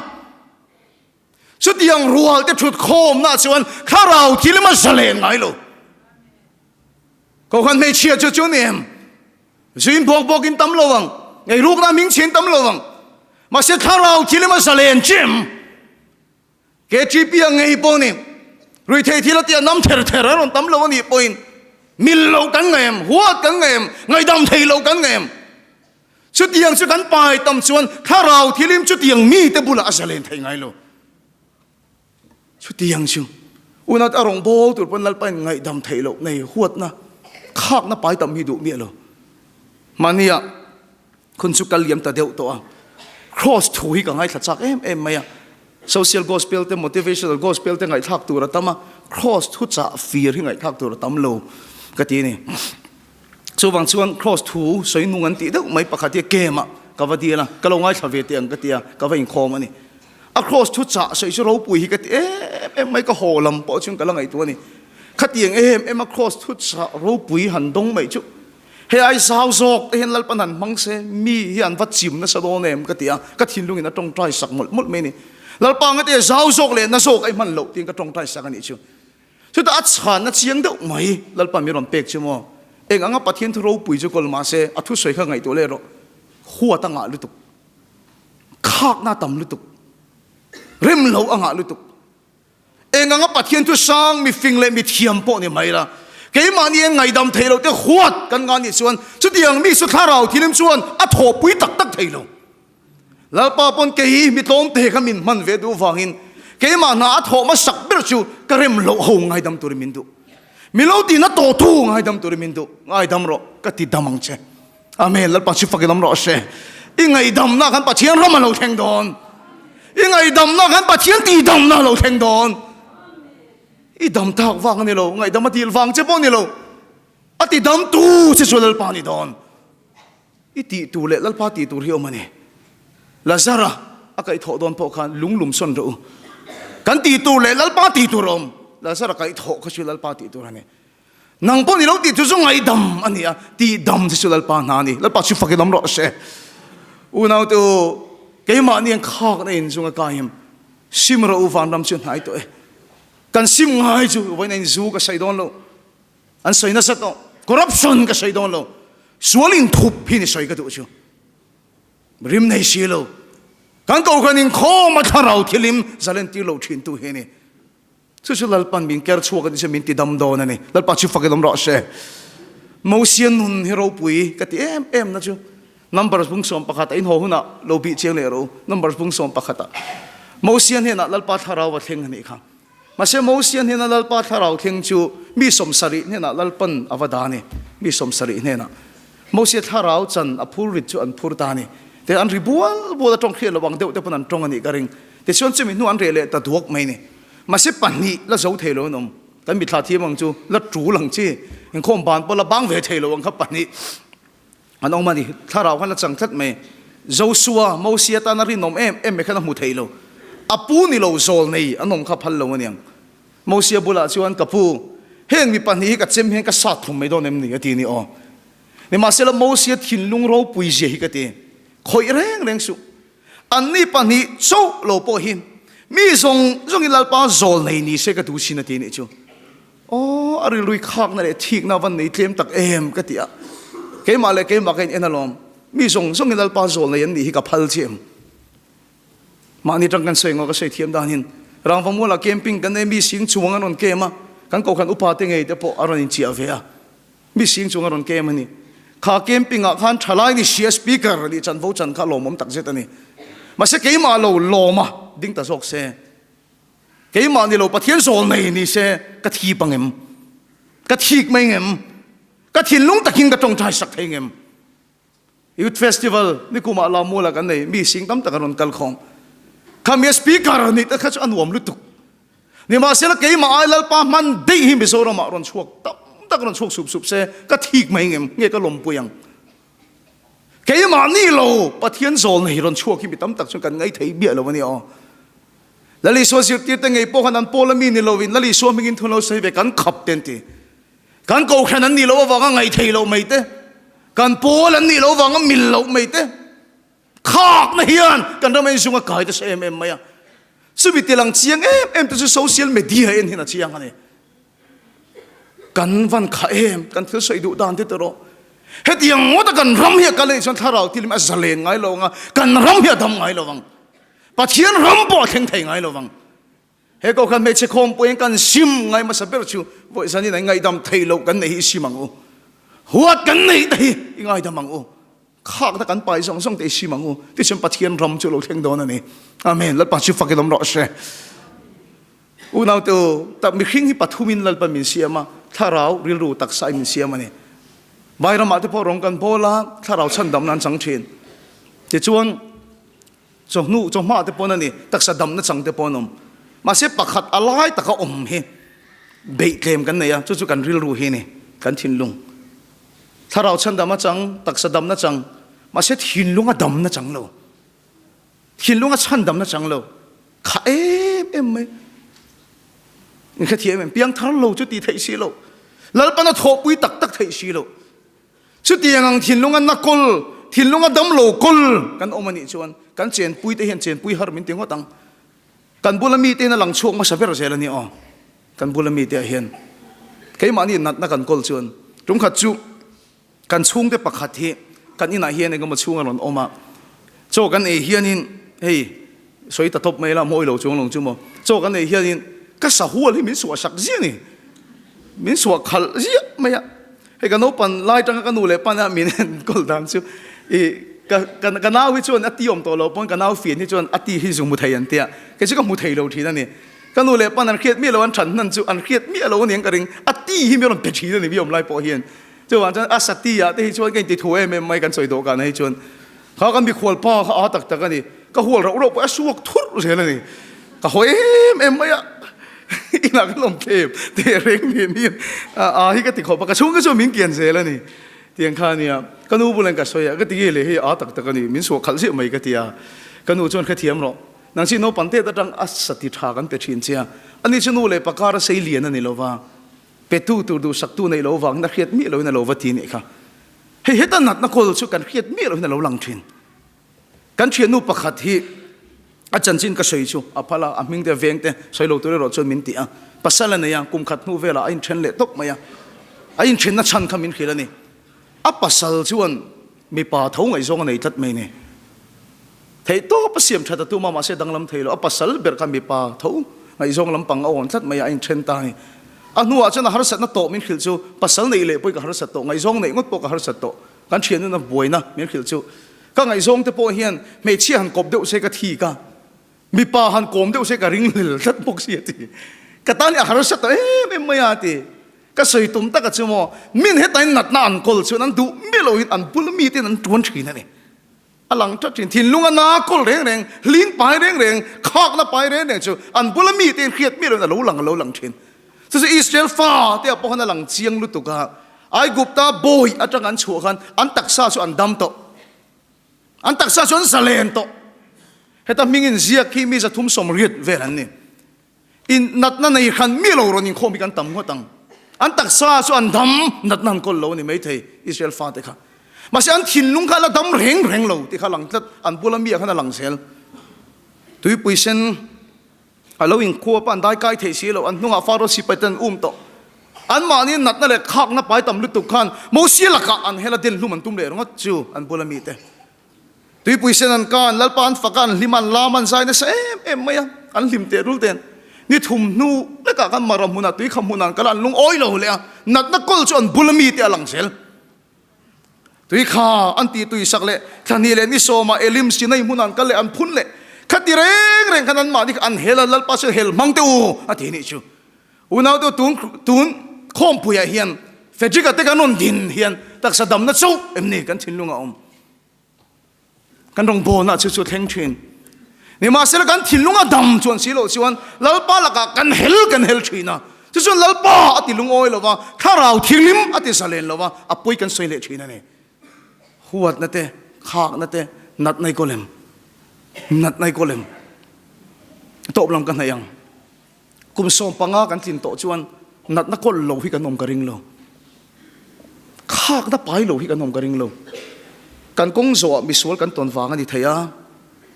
Chutiang rual te thut khawmna chuan thlarau thil hma zalen ngai lo. Kohhran hmeichhia chu chu ni em? Zuin bawk bawk in tam lo ang, ngei rukna hming chhin tam lo ang. Mahse thlarau thil hma zalen chem. KTP a ngei pawh ni. Ruithei thil a tia nam ther ther a rawn tam lo a nih pawhin mil lo kan ngei em, huat kan ngei em, ngaihdam thei lo kan ngei em. Chutiang chu kan pai tam chuan thlarau thilim chutiang mite bulah a zalen thei ngai lo. Chutiang chu unat a rawn bawl tur pawn Lalpa in ngaihdam theih loh nei huatna khakna pai tam hi duh miah lo. Mahnia khun chu kal liam ta deuh tawh a, Kraws thu hi ka ngaithla chak em em mai a. Social gospel te motivational gospel te ngaihthlak tur a tam a, Kraws thu chah fir hi ngaihthlak tur a tam lo ka ti a ni. Chuvang chuan Kraws thu sawi nung an tih deuh mai pakhat hi kem ah ka va dil a, ka lo ngaithla ve teh ang ka ti a, ka va inkhawm a ni. A Kraws thu chah sawi chu ropui hi ka ti em em mai, ka haw lam pawh chuan ka la ngaihtuah a ni. Khatiang em em a Kraws thu chah ropui han dawng mai chu hei ai zau zawk te hian Lalpan han hmang se, mi hi an va chim nasa dawn em ka ti a, ka thinlungin a tawngtai sak mawlh mawlh mai a ni. Lalpa ngate zau zawk leh na zawk a i hman loh tiin ka tawngtai sak a nih chu. Chutah a chhanna chiang deuh mai Lalpa min rawn pek chu maw? Eng anga Pathian thu ropui chu kawl mahse a thusawi kha ngaihtuah leh rawh. Huat a ngah lutuk. Khakna a tam lutuk. Rem lo a ngah lutuk. Eng anga Pathian thu sang mi fing leh mi thiam pawh ni mai la. Keimahni eng ngaihdam thei lo te huat kan ngah nih chuan chutiang mi chu thlarau thilim chuan a thawhpui tak tak thei lo. Lalpa pawn kei hi mi tlawm te kha min hman ve duh vangin keimah hna a thawh hmasak ber chu ka rem loh ho ngaidam turin min duh. Mi lo tihna tawhtu ngaidam turin min duh. Ngaidam rawh, ka ti dam ang che. Amen. Lalpa chu fakin awm rawh se. I ngaihdamna khan Pathian ram a lo thleng dawn. I ngaihdamna khan Pathian tihdamna a lo thleng dawn. I dam tak vang a ni lo, ngaihdam a dil vang che pawh a ni lo. A ti dam tu che chu Lalpa a ni dawn. I tih tur leh Lalpa tih tur hi awm a ni. Lazara a kaihthawh dawn pawh khan lung lum sawn rawh u. Kan tih tur leh Lalpa tih tur a awm. Lazara kaihthawh kha chu Lalpa tih tur a ni. Nang pawh ni lo tih chu chu ngaihdam a ni a, tih dam che chu Lalpa hna a ni. Lalpa chu fakin awm rawh se. Unaute u, keimahni an khakna in zunga kaim sim rawh u vanram chu hnai tawh e. Kan sim ngai chu vawiin a inzu ka sawi dawn lo. An sawi nasa tawh. Corruption ka sawi dawn lo. Sual inthup hi ni sawi ka duh chu. Rim nei si lo. Kan kohhran inkhawm a thlarau thilim zalen tir lo thin tu hi a ni. Chu chu Lalpan min ker chhuak a ni chu min ti dam dawn a ni. Lalpa chu fakin awm rawh se. Mosia nun hi ropui ka ti em em na chu Numbers bung 11 a inhaw hunah lo bih chiang leh rawh u. Numbers bung 11 ah Mosia hnenah Lalpa thlarau a thleng a nih kha. Mahse Mosia hnena Lalpa thlarau thleng chu mi 70 hnenah Lalpan a va dah a ni. Mi 70 hnenah Mosia thlarau chan a phur rit chu an phur ta a ni. Te an ri bual bual a tawng hriat lo ang deuh te pawn an tawng a nih ka ring. Tichuan chumi hnu an reh leh ta duak mai a ni. Mahse pahnih la zo thei lo an awm. Kan mithla thiam ang chu la tul ang chi. Inkhawm ban pawh la bang ve thei lo ang kha pahnih. An awm a ni. Thlarau khan a chang tlat mai. Josua, Mosia tana rinawm em em mai khan a hmu thei lo. A pu ni lo zawl nei an awm kha phal lo a niang. Mosia bulah chuan, Ka pu, heng mi pahnih hi ka chem hian ka sat thum mai dawn em ni? a ti a ni aw. Nimahsela Mosia thinlung ropui zia hi ka ti. Khawih reng reng suh. Anni pahnih chauh lo pawh hi mi zawng zawngin Lalpa zawl nei ni se ka duh sin a ti a nih chu. Aw, a rilrui khakna leh thikna van nei tlem tak em ka ti a, keimah leh keimah ka in en alawm, mi zawng zawngin Lalpa zawl nei an nih hi ka phal chiah em? Mahni tang kan sawi ngaw ka sawi thiam danin Rangvamualah camping kan nei mi sing chuang an rawn kem a, kan kohhran upa te ngei te pawh a rawn inchiah ve a, mi sing chuang a rawn kem a ni. Kha camping ah khan thalai ni sia speaker nih chanvo chan kha lawmawm tak zet a ni. Mahse keimah lo lawm a ding ta zawk se. Keimah ni lo Pathian zawl nei ni se ka thip ang em? Ka thik mai ngem? Ka thinlung takin ka tawngtai sak thei ngem? Youth Festival nikumah Lammuala kan nei, mi sing tam tak an rawn kal khawm. Khami a speaker nih te kha chu a nuam lutuk. Nimahsela keimah ai Lalpa hman daih hi Mizoramah rawn chhuak tam tak rawn chhuak sup sup se ka thik mai ngem? Nge ka lawmpui ang? Keimah ni lo Pathian zawl nei rawn chhuak hi mi tam tak chuan kan ngaithei biah lo a ni aw. Lal Isua zirtirte ngei pawh khan an pawl a mi ni lovin Lal Isua hmingin thu lo sawi ve kan khap te an ti. Kan kohhran an nih loh avanga ngaihthei loh mai te, kan pawl an nih loh avanga mil loh mai te, khakna hian kan ram en zung a kai nasa em em mai a. Chumi tilang chiang em em te chu social media en hian a chiang a ni. Kan van kha em, kan thil sawi duh dan te erawh hetiang ngawta kan ram hi a kal anih chuan thlarau tilim a zalen ngai lo ang a, kan ram hi a dam ngai lo ang. Pathian ram pawh a thleng thei ngai lo vang. He kohhran hmeichhe khawmpuiin kan sim ngai hmasa ber chu vawi zanin an ngaihdam thei loh kan neih hi i sim ang u. Huat kan neih te hi i ngaidam ang u. Khakna kan pai zawng zawng te i sim ang u. Tichuan Pathian ram chu a lo thleng dawn a ni. Amen. Lalpa chu fakin awm rawh se. Unaute u, tak mihring hi pathumin Lalpa min siam a, thlarau, rilru, taksa in min siam a ni. Vai ramah te pawh rawng kan bawl a, thlarau chhandamna an chang thin. Tichuan, Chawhnu, chawhma te pawn a ni, taksa damna chang te pawn awm. Mahse pakhat a lai taka awm hi beih tlem kan nei a, chu chu kan rilru hi a ni, kan thinlung. Thlarau chhandam a chang, taksa damna chang, mahse thinlung a damna chang lo. Thinlung a chhandamna chang lo. Kha em em mai. In hrethiam em? Piangthar lo chu tih theih si lo. Lalpan a thawhpui tak tak theih si lo. Chutiang ang thinlunga na kawl, thinlunga damlo kawl kan awm a nih chuan kan chenpui te hian chenpui har min ti ngawt ang. Kan bula mite hian a lang chhuak hmasa ber zel a ni aw. Kan bula mite ah hian keimahni natna kan kawl chuan tumkhat chu kan chhungte pakhat hi kan inah hian engemaw chhung a rawn awm a, chaw kan ei hianin hei Sawi ta tawp mai la, mawi lo chuang lo chu maw. Chaw kan ei hianin ka sahual hi min suah sak ziah ni. Min suah khalh ziah mai a. Hei ka naupan lai tanga ka nu leh pan a min enkawl dan chu i ka ka ka nau hi chuan a ti awm tawh lo pawn ka nau fian hi chuan a ti hi zu hmu thei an tia. Kei chu ka hmu thei lo thin a ni. Ka nu leh pan an hriat miah lo an than hnan chu an hriat miah lo a niang ka ring. A ti hi mi rawn pe thin a ni mi awm lai pawh hian. Chuvang chuan a sati ah te hi chuan ka inti thu em em mai kan sawi dawhkan ah hi chuan. Kha kan mikhual pa kha a tak tak a ni. Ka hual rauh rauh pawh a suak thurh zel a ni. Ka haw em em mai a. Inah kan awm thlep teh reng nen hian a hi ka ti khawp a, ka chhungte chuan min kian zel a ni. Tiang kha a nia, ka nu bulah ka sawi a, ka ti nge le hei a tak tak a ni, min suah khalh ziah mai ka ti a. Ka nu chuan hrethiam rawh, nang chi naupang tet atang a sa ti tha kan pe thin che a, ani chu nu leh pakar a sei lian a ni lo va, petu tur duhsaktu neih loh vangin a hriat miah loin a lo va ti nih kha. Hei heta natna kawl chu kan hriat miah loin a lo lang thin. Kan thiannu pakhat hi a chanchin ka sawi chu a phal a, a hming te veng te sawi lo tur erawh chuan min ti a. Pasal a nei a, kum khat hnu velah a inthen leh tawp mai a. A inthenna chhan kha min hrilh a ni. A pasal chuan mipa tho ngaihzawng a nei tlat mai ni. Theih tawp a siam that a tum a, mahse danglam thei lo. A pasal ber kha mipa tho ngaihzawng lampang a awn tlat mai a, a inthen ta a ni. A hnuah chuan a harsatna tawh min hrilh chu pasal neih leh pawhin ka harsat tawh, ngaihzawng neih ngawt pawh ka harsat tawh. Kan thianuna buaina min hrilh chu ka ngaihzawng te pawh hian hmeichhia han kawp deuh se ka thik a, mipa han kawm deuh se ka ring hlel tlat bawk si a ti. Ka tan hi a harsa ta em em mai a ti. Ka sawi tum taka chu maw min hetain natna an kawl chuan an duh miah loin an bul miten an tuan thin a ni. A lang tlat thin. Thinlung a na kawl reng reng, hling pai reng reng, khakna pai reng reng chu an bula mite in hriat miah loin a lo lang a lo lang thin. Chu chu Israel fa te ah pawh khan a lang chiang lutuk a. Aigupta bawi atang an chhuah khan an taksa chu an dam tawh. An taksa chu an zalen tawh. Heta hming in ziak hi mi 380 vel an ni. In natna nei hran mi lo rawn inkhawm hi kan tam ngawt ang. An taksa chu an dam, natna an kawl lo a ni maithei, Israel fate kha. Mahse an thinlung kha a la dam reng reng lo tih kha a lang tlat, an bula mi ah khan a lang zel. Tuipui sen a lo inkhuap a, an dai kai thei si lo, an hnungah Faro sipai ten an um tawh. Anmahni natna leh khakna pai tam lutuk khan Mosia lakah an hel a den hlum an tum leh ringawt chu an bula mite. Tuipui sen an kan, Lalpa an fak a, an hlim a, an lam a, an zai nasa em em mai a, an hlim teh rul ten. Ni thum hnu lekah khan Mara hmunah tui kha hmunah an kal a, an lungawi lo leh a, natna kawl chu an bula mite a lang zel. Tui kha an tih tui sak leh thla hnih leh ni sawmah Elim Sinai hmunah an kal leh an phun leh. Khati reng reng khan anmahni kha an hel a, Lalpa chuan hel hmang teh u a ti nih chu. Unaute tun tun khawmpuiah hian Frederick-a te kan rawn din hian taksa damna chauh em ni kan thinlung a awm? Kan rawngbawlna chu chu thleng thin. Nimahsela kan thinlung a dam chuan si loh chuan Lalpa lakah kan hel kan hel thin a. Chu chuan Lalpa a ti lungawi lo va, thlarau thianghlim a ti zalen lo va, a pawi kan sawi leh thin a ni. Huatna te, khakna te, natna i kawl em? Natna i kawl em? Tawp lam ka hnaih ang. Kum 15 kan tlin tawh chuan natna kawlh lo hi kan awm ka ring lo. Khakna pai lo hi kan awm ka ring lo. Kan kawng zawhah misual kan tawn vang a ni thei a,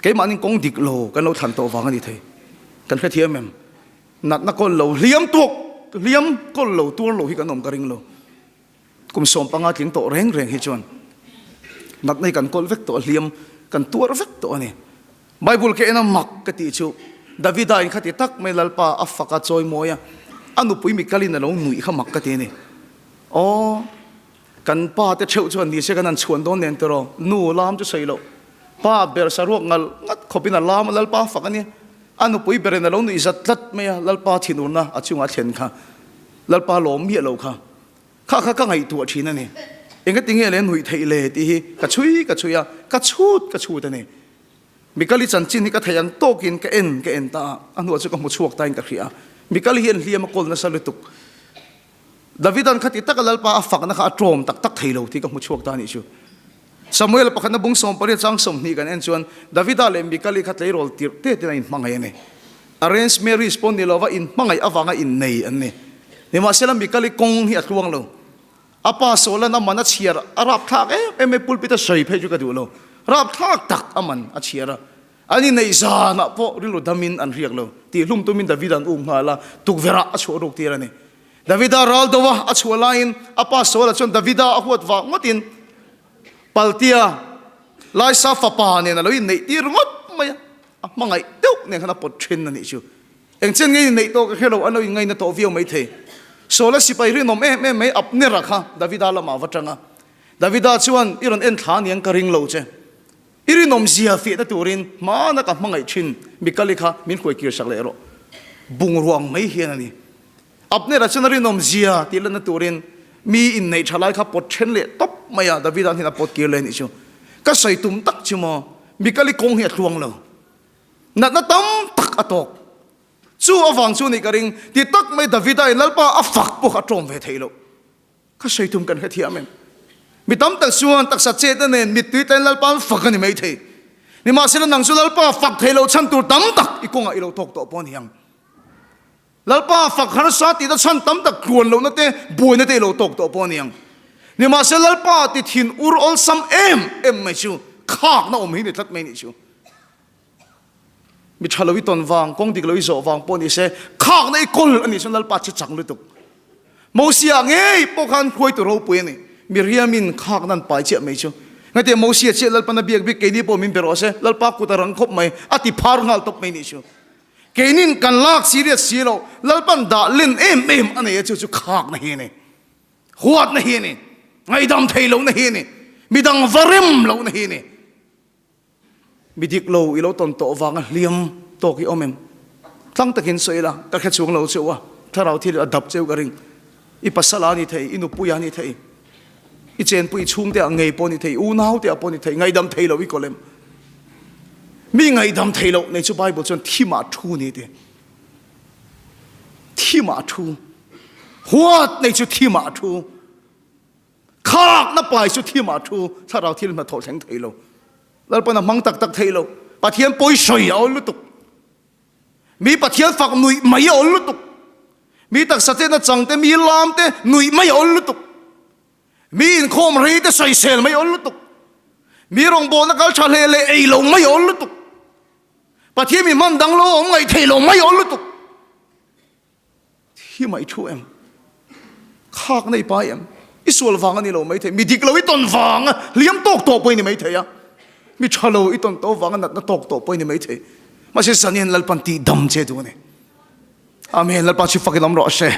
keimahni kawng dik lo kan lo thlan tawh vang a ni thei. Kan hrethiam em? Natna kawlh lo, hliam tuak, hliam kawlh lo, tuar lo hi kan awm ka ring lo. Kum 15 tling tawh reng reng hi chuan natna hi kan kawl vek tawh a, hliam kan tuar vek tawh a ni. Bible ka en a mak ka tih chu Davida in khati tak mai Lalpa a fak a chawi mawi a, a nupui Mikalin a lo nuih kha mak ka ti a ni. Aw, kan pa te theuh chuan nise kan han chhuan dawn nen tiraw, nu lam chu sawi loh, pa ber saruak ngal ngat khawpin a lam a Lalpa a fak a nia. A nupui berin a lo nuih zat tlat mai a, Lalpa thinurna a chungah a thlen kha, Lalpa lawm miah lo kha. Kha kha ka ngaihtuah thin a ni. Engati nge le nuih theih le tih hi ka chhui ka chhui a, ka chhut ka chhut a ni. Mikali chanchin hi ka theih ang tawkin ka en ka en ta a, a hnuah chu ka hmu chhuak tain ka hria. Mikali hian hliam a kawl nasa lutuk. Davidan khati taka Lalpa a fakna kha a tlawm tak tak thei lo tih ka hmu chhuak ta a nih chu. Samuel pakhatna bung 18 chang 20 kan en chuan Davida leh Mikali kha tleirawl tirh te ten a inhmangaih a ni. Arranged marriage pawh ni lova inhmangaih avanga innei an ni. Nimahsela Mikali kawng hi a tluang lo. A pa Saulan a man a chhiar a rapthlak em em mai pulpit a sawi phei chu ka duh lo. Rapthlak tak a man a chhiar a. An inneih zanah pawh rilru damin an riak lo. Tihhlum tumin Davida an um nghal a, tukverhah a chhuah ruk tir a ni. Davida ral do a, a chhuah laiin a pa Saula chuan Davida a huat vah ngawtin Paltia Laisa fapa nen a lo inneih tir ngawt mai a, a hmangaih deuh nen khan a pawt then a nih chu. Engchen nge inneih tawh ka hre lo, an lo inngaina tawh viau mai thei. Saula sipai rinawm em em mai Abnera kha Davida lamah a va tang a. Davida chuan, I rawn en thla aniang ka ring lo che. I rinawmzia fiahna turin hmana ka hmangaih thin Mikali kha min hruai kir sak leh rawh. Bungruang mai hian a ni. Abner-a chuan a rinawmzia tih lanna turin mi inneih tha lai kha pawt then leh tawp mai a, Davida hian a pawt kir leh a nih chu. Ka sawi tum tak chu maw, Mikali kawng hi a tluang lo. Natna tam tak a tawk. Chu avang chu nih ka ring, ti tak mai Davida in Lalpa a fak pawh kha a tlawm ve thei lo. Ka sawi tum kan hrethiam em? Mi tam tak chuan taksa chetna nen mittui tlain Lalpa an fak a ni mai thei. Nimahsela nang chu Lalpa fak thei lo chhan tur tam tak i kawngah i lo tawk tawh pawh a ni ang. Lalpa fak harsa tihna chhan tam tak tluan lohna te, buaina te i lo tawk tawh pawh a ni ang. Nimahsela Lalpa ti thin ur awlsam em em mai chu khakna awm hi ni tlat mai nih chu. Mi tha lo i tawn vang, kawng dik lo i zawh vang pawh ni se, khakna i kawl a nih chuan Lalpa che chang lutuk. Mosia ngei pawh khan hruaitu ropui a ni. Miriamin khakna an pai chiah mai chu. Ngaihtuah Mosia chiah Lalpan a biak bik keini pawh min be rawh se, Lalpa kut a rang khawp mai, a ti phar nghal tawp mai nih chu. Keinin kan lak serious si lo, Lalpan dah len em em a nei a chu chu khakna hi a ni. Huatna hi a ni. Ngaihdam thei lohna hi a ni. Midang va rem lohna hi a ni. Mi dik lo i lo tawn tawh vanga hliam tawk i awm em? Tlang takin sawi la, ka hre chuang lo cheu a, thlarau thil a dap cheu ka ring. I pasal a ni thei, i nupui a ni thei, i chenpui i chhungte ah ngei pawh a ni thei, i unau te ah pawh a ni thei, ngaihdam thei lo i kawl em? Mi ngaihdam thei loh nei chu Bible chuan thimah thu ni ti. Thimah thu. Huat nei chu thimah thu. Khakna pai chu thimah thu thlarau thil hnathawh thleng thei lo. Lalpan a hmang tak tak thei lo. Pathian pawi sawi a awl lutuk. Mi Pathian fak nuih mai a awl lutuk. Mi taksa chetna chang te, mi lam te nuih mai a awl lutuk. Mi inkhawm rei te sawisel mai a awl lutuk. Mi rawngbawlna kal tha hle leh ei lo mai a awl lutuk. Pathian mi hman dang lo awm ngaih thei lo mai a awl lutuk. Hi mai thu em? Khak nei pai em? I sual vang a ni lo mai thei. Mi dik lo i tawn vang a hliam tawk tawh pawh i ni mai thei a. Mi tha lo i tawn tawh vang a natna tawk tawh pawh i ni mai thei. Mahse zan hian Lalpan tih dam che duh a ni. Amen. Lalpa chu fakin awm rawh se.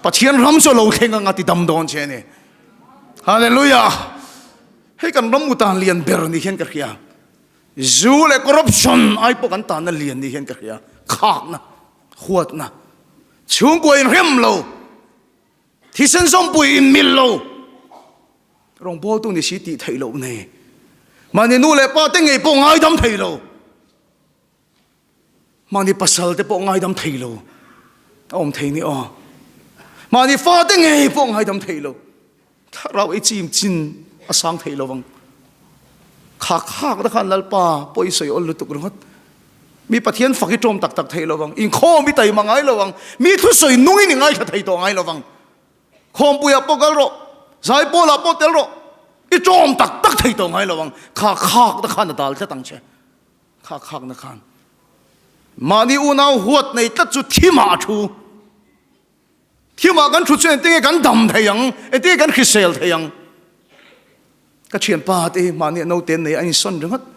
Pathian ram chu a lo thleng anga ti dam dawn che a ni. Hallelujah. Hei kan ram utan lian ber ni hian ka hria. Zu leh corruption ai pawh kan tanna lian ni hian ka hria. Khakna. Huatna, chhungkua inrem lo, thisen zawmpui inmil lo, rawngbawltu ni si tih theih loh nei, mahni nu leh pa te ngei pawh ngaidam thei lo, mahni pasal te pawh ngaidam thei lo a awm thei ni aw, mahni fa te ngei pawh ngaidam thei lo. Thlarau i chim chin a sang thei lo vang. Khak khak te khan Lalpa pawh i sawi awl lutuk ringawt. Mi Pathian fak i ṭawm tak tak thei lo vang. Inkhawm i taima ngai lo vang. Mi thusawi nungin i ngaithla thei tawh ngai lo vang. Khawmpuiah pawh kal rawh, zaipawlah pawh tel rawh, i ṭawm tak tak thei tawh ngai lo vang. Khak khak te khan a dal tlat ang che. Khak khak na khan mahni unau huat nei tlat chu thimah a thu. Thimah kan thut chu engtinge kan dam thei ang, engtinge kan hrisel thei ang. Ka thianpa te hi mahni a naute an nei a, an insawn ringawt.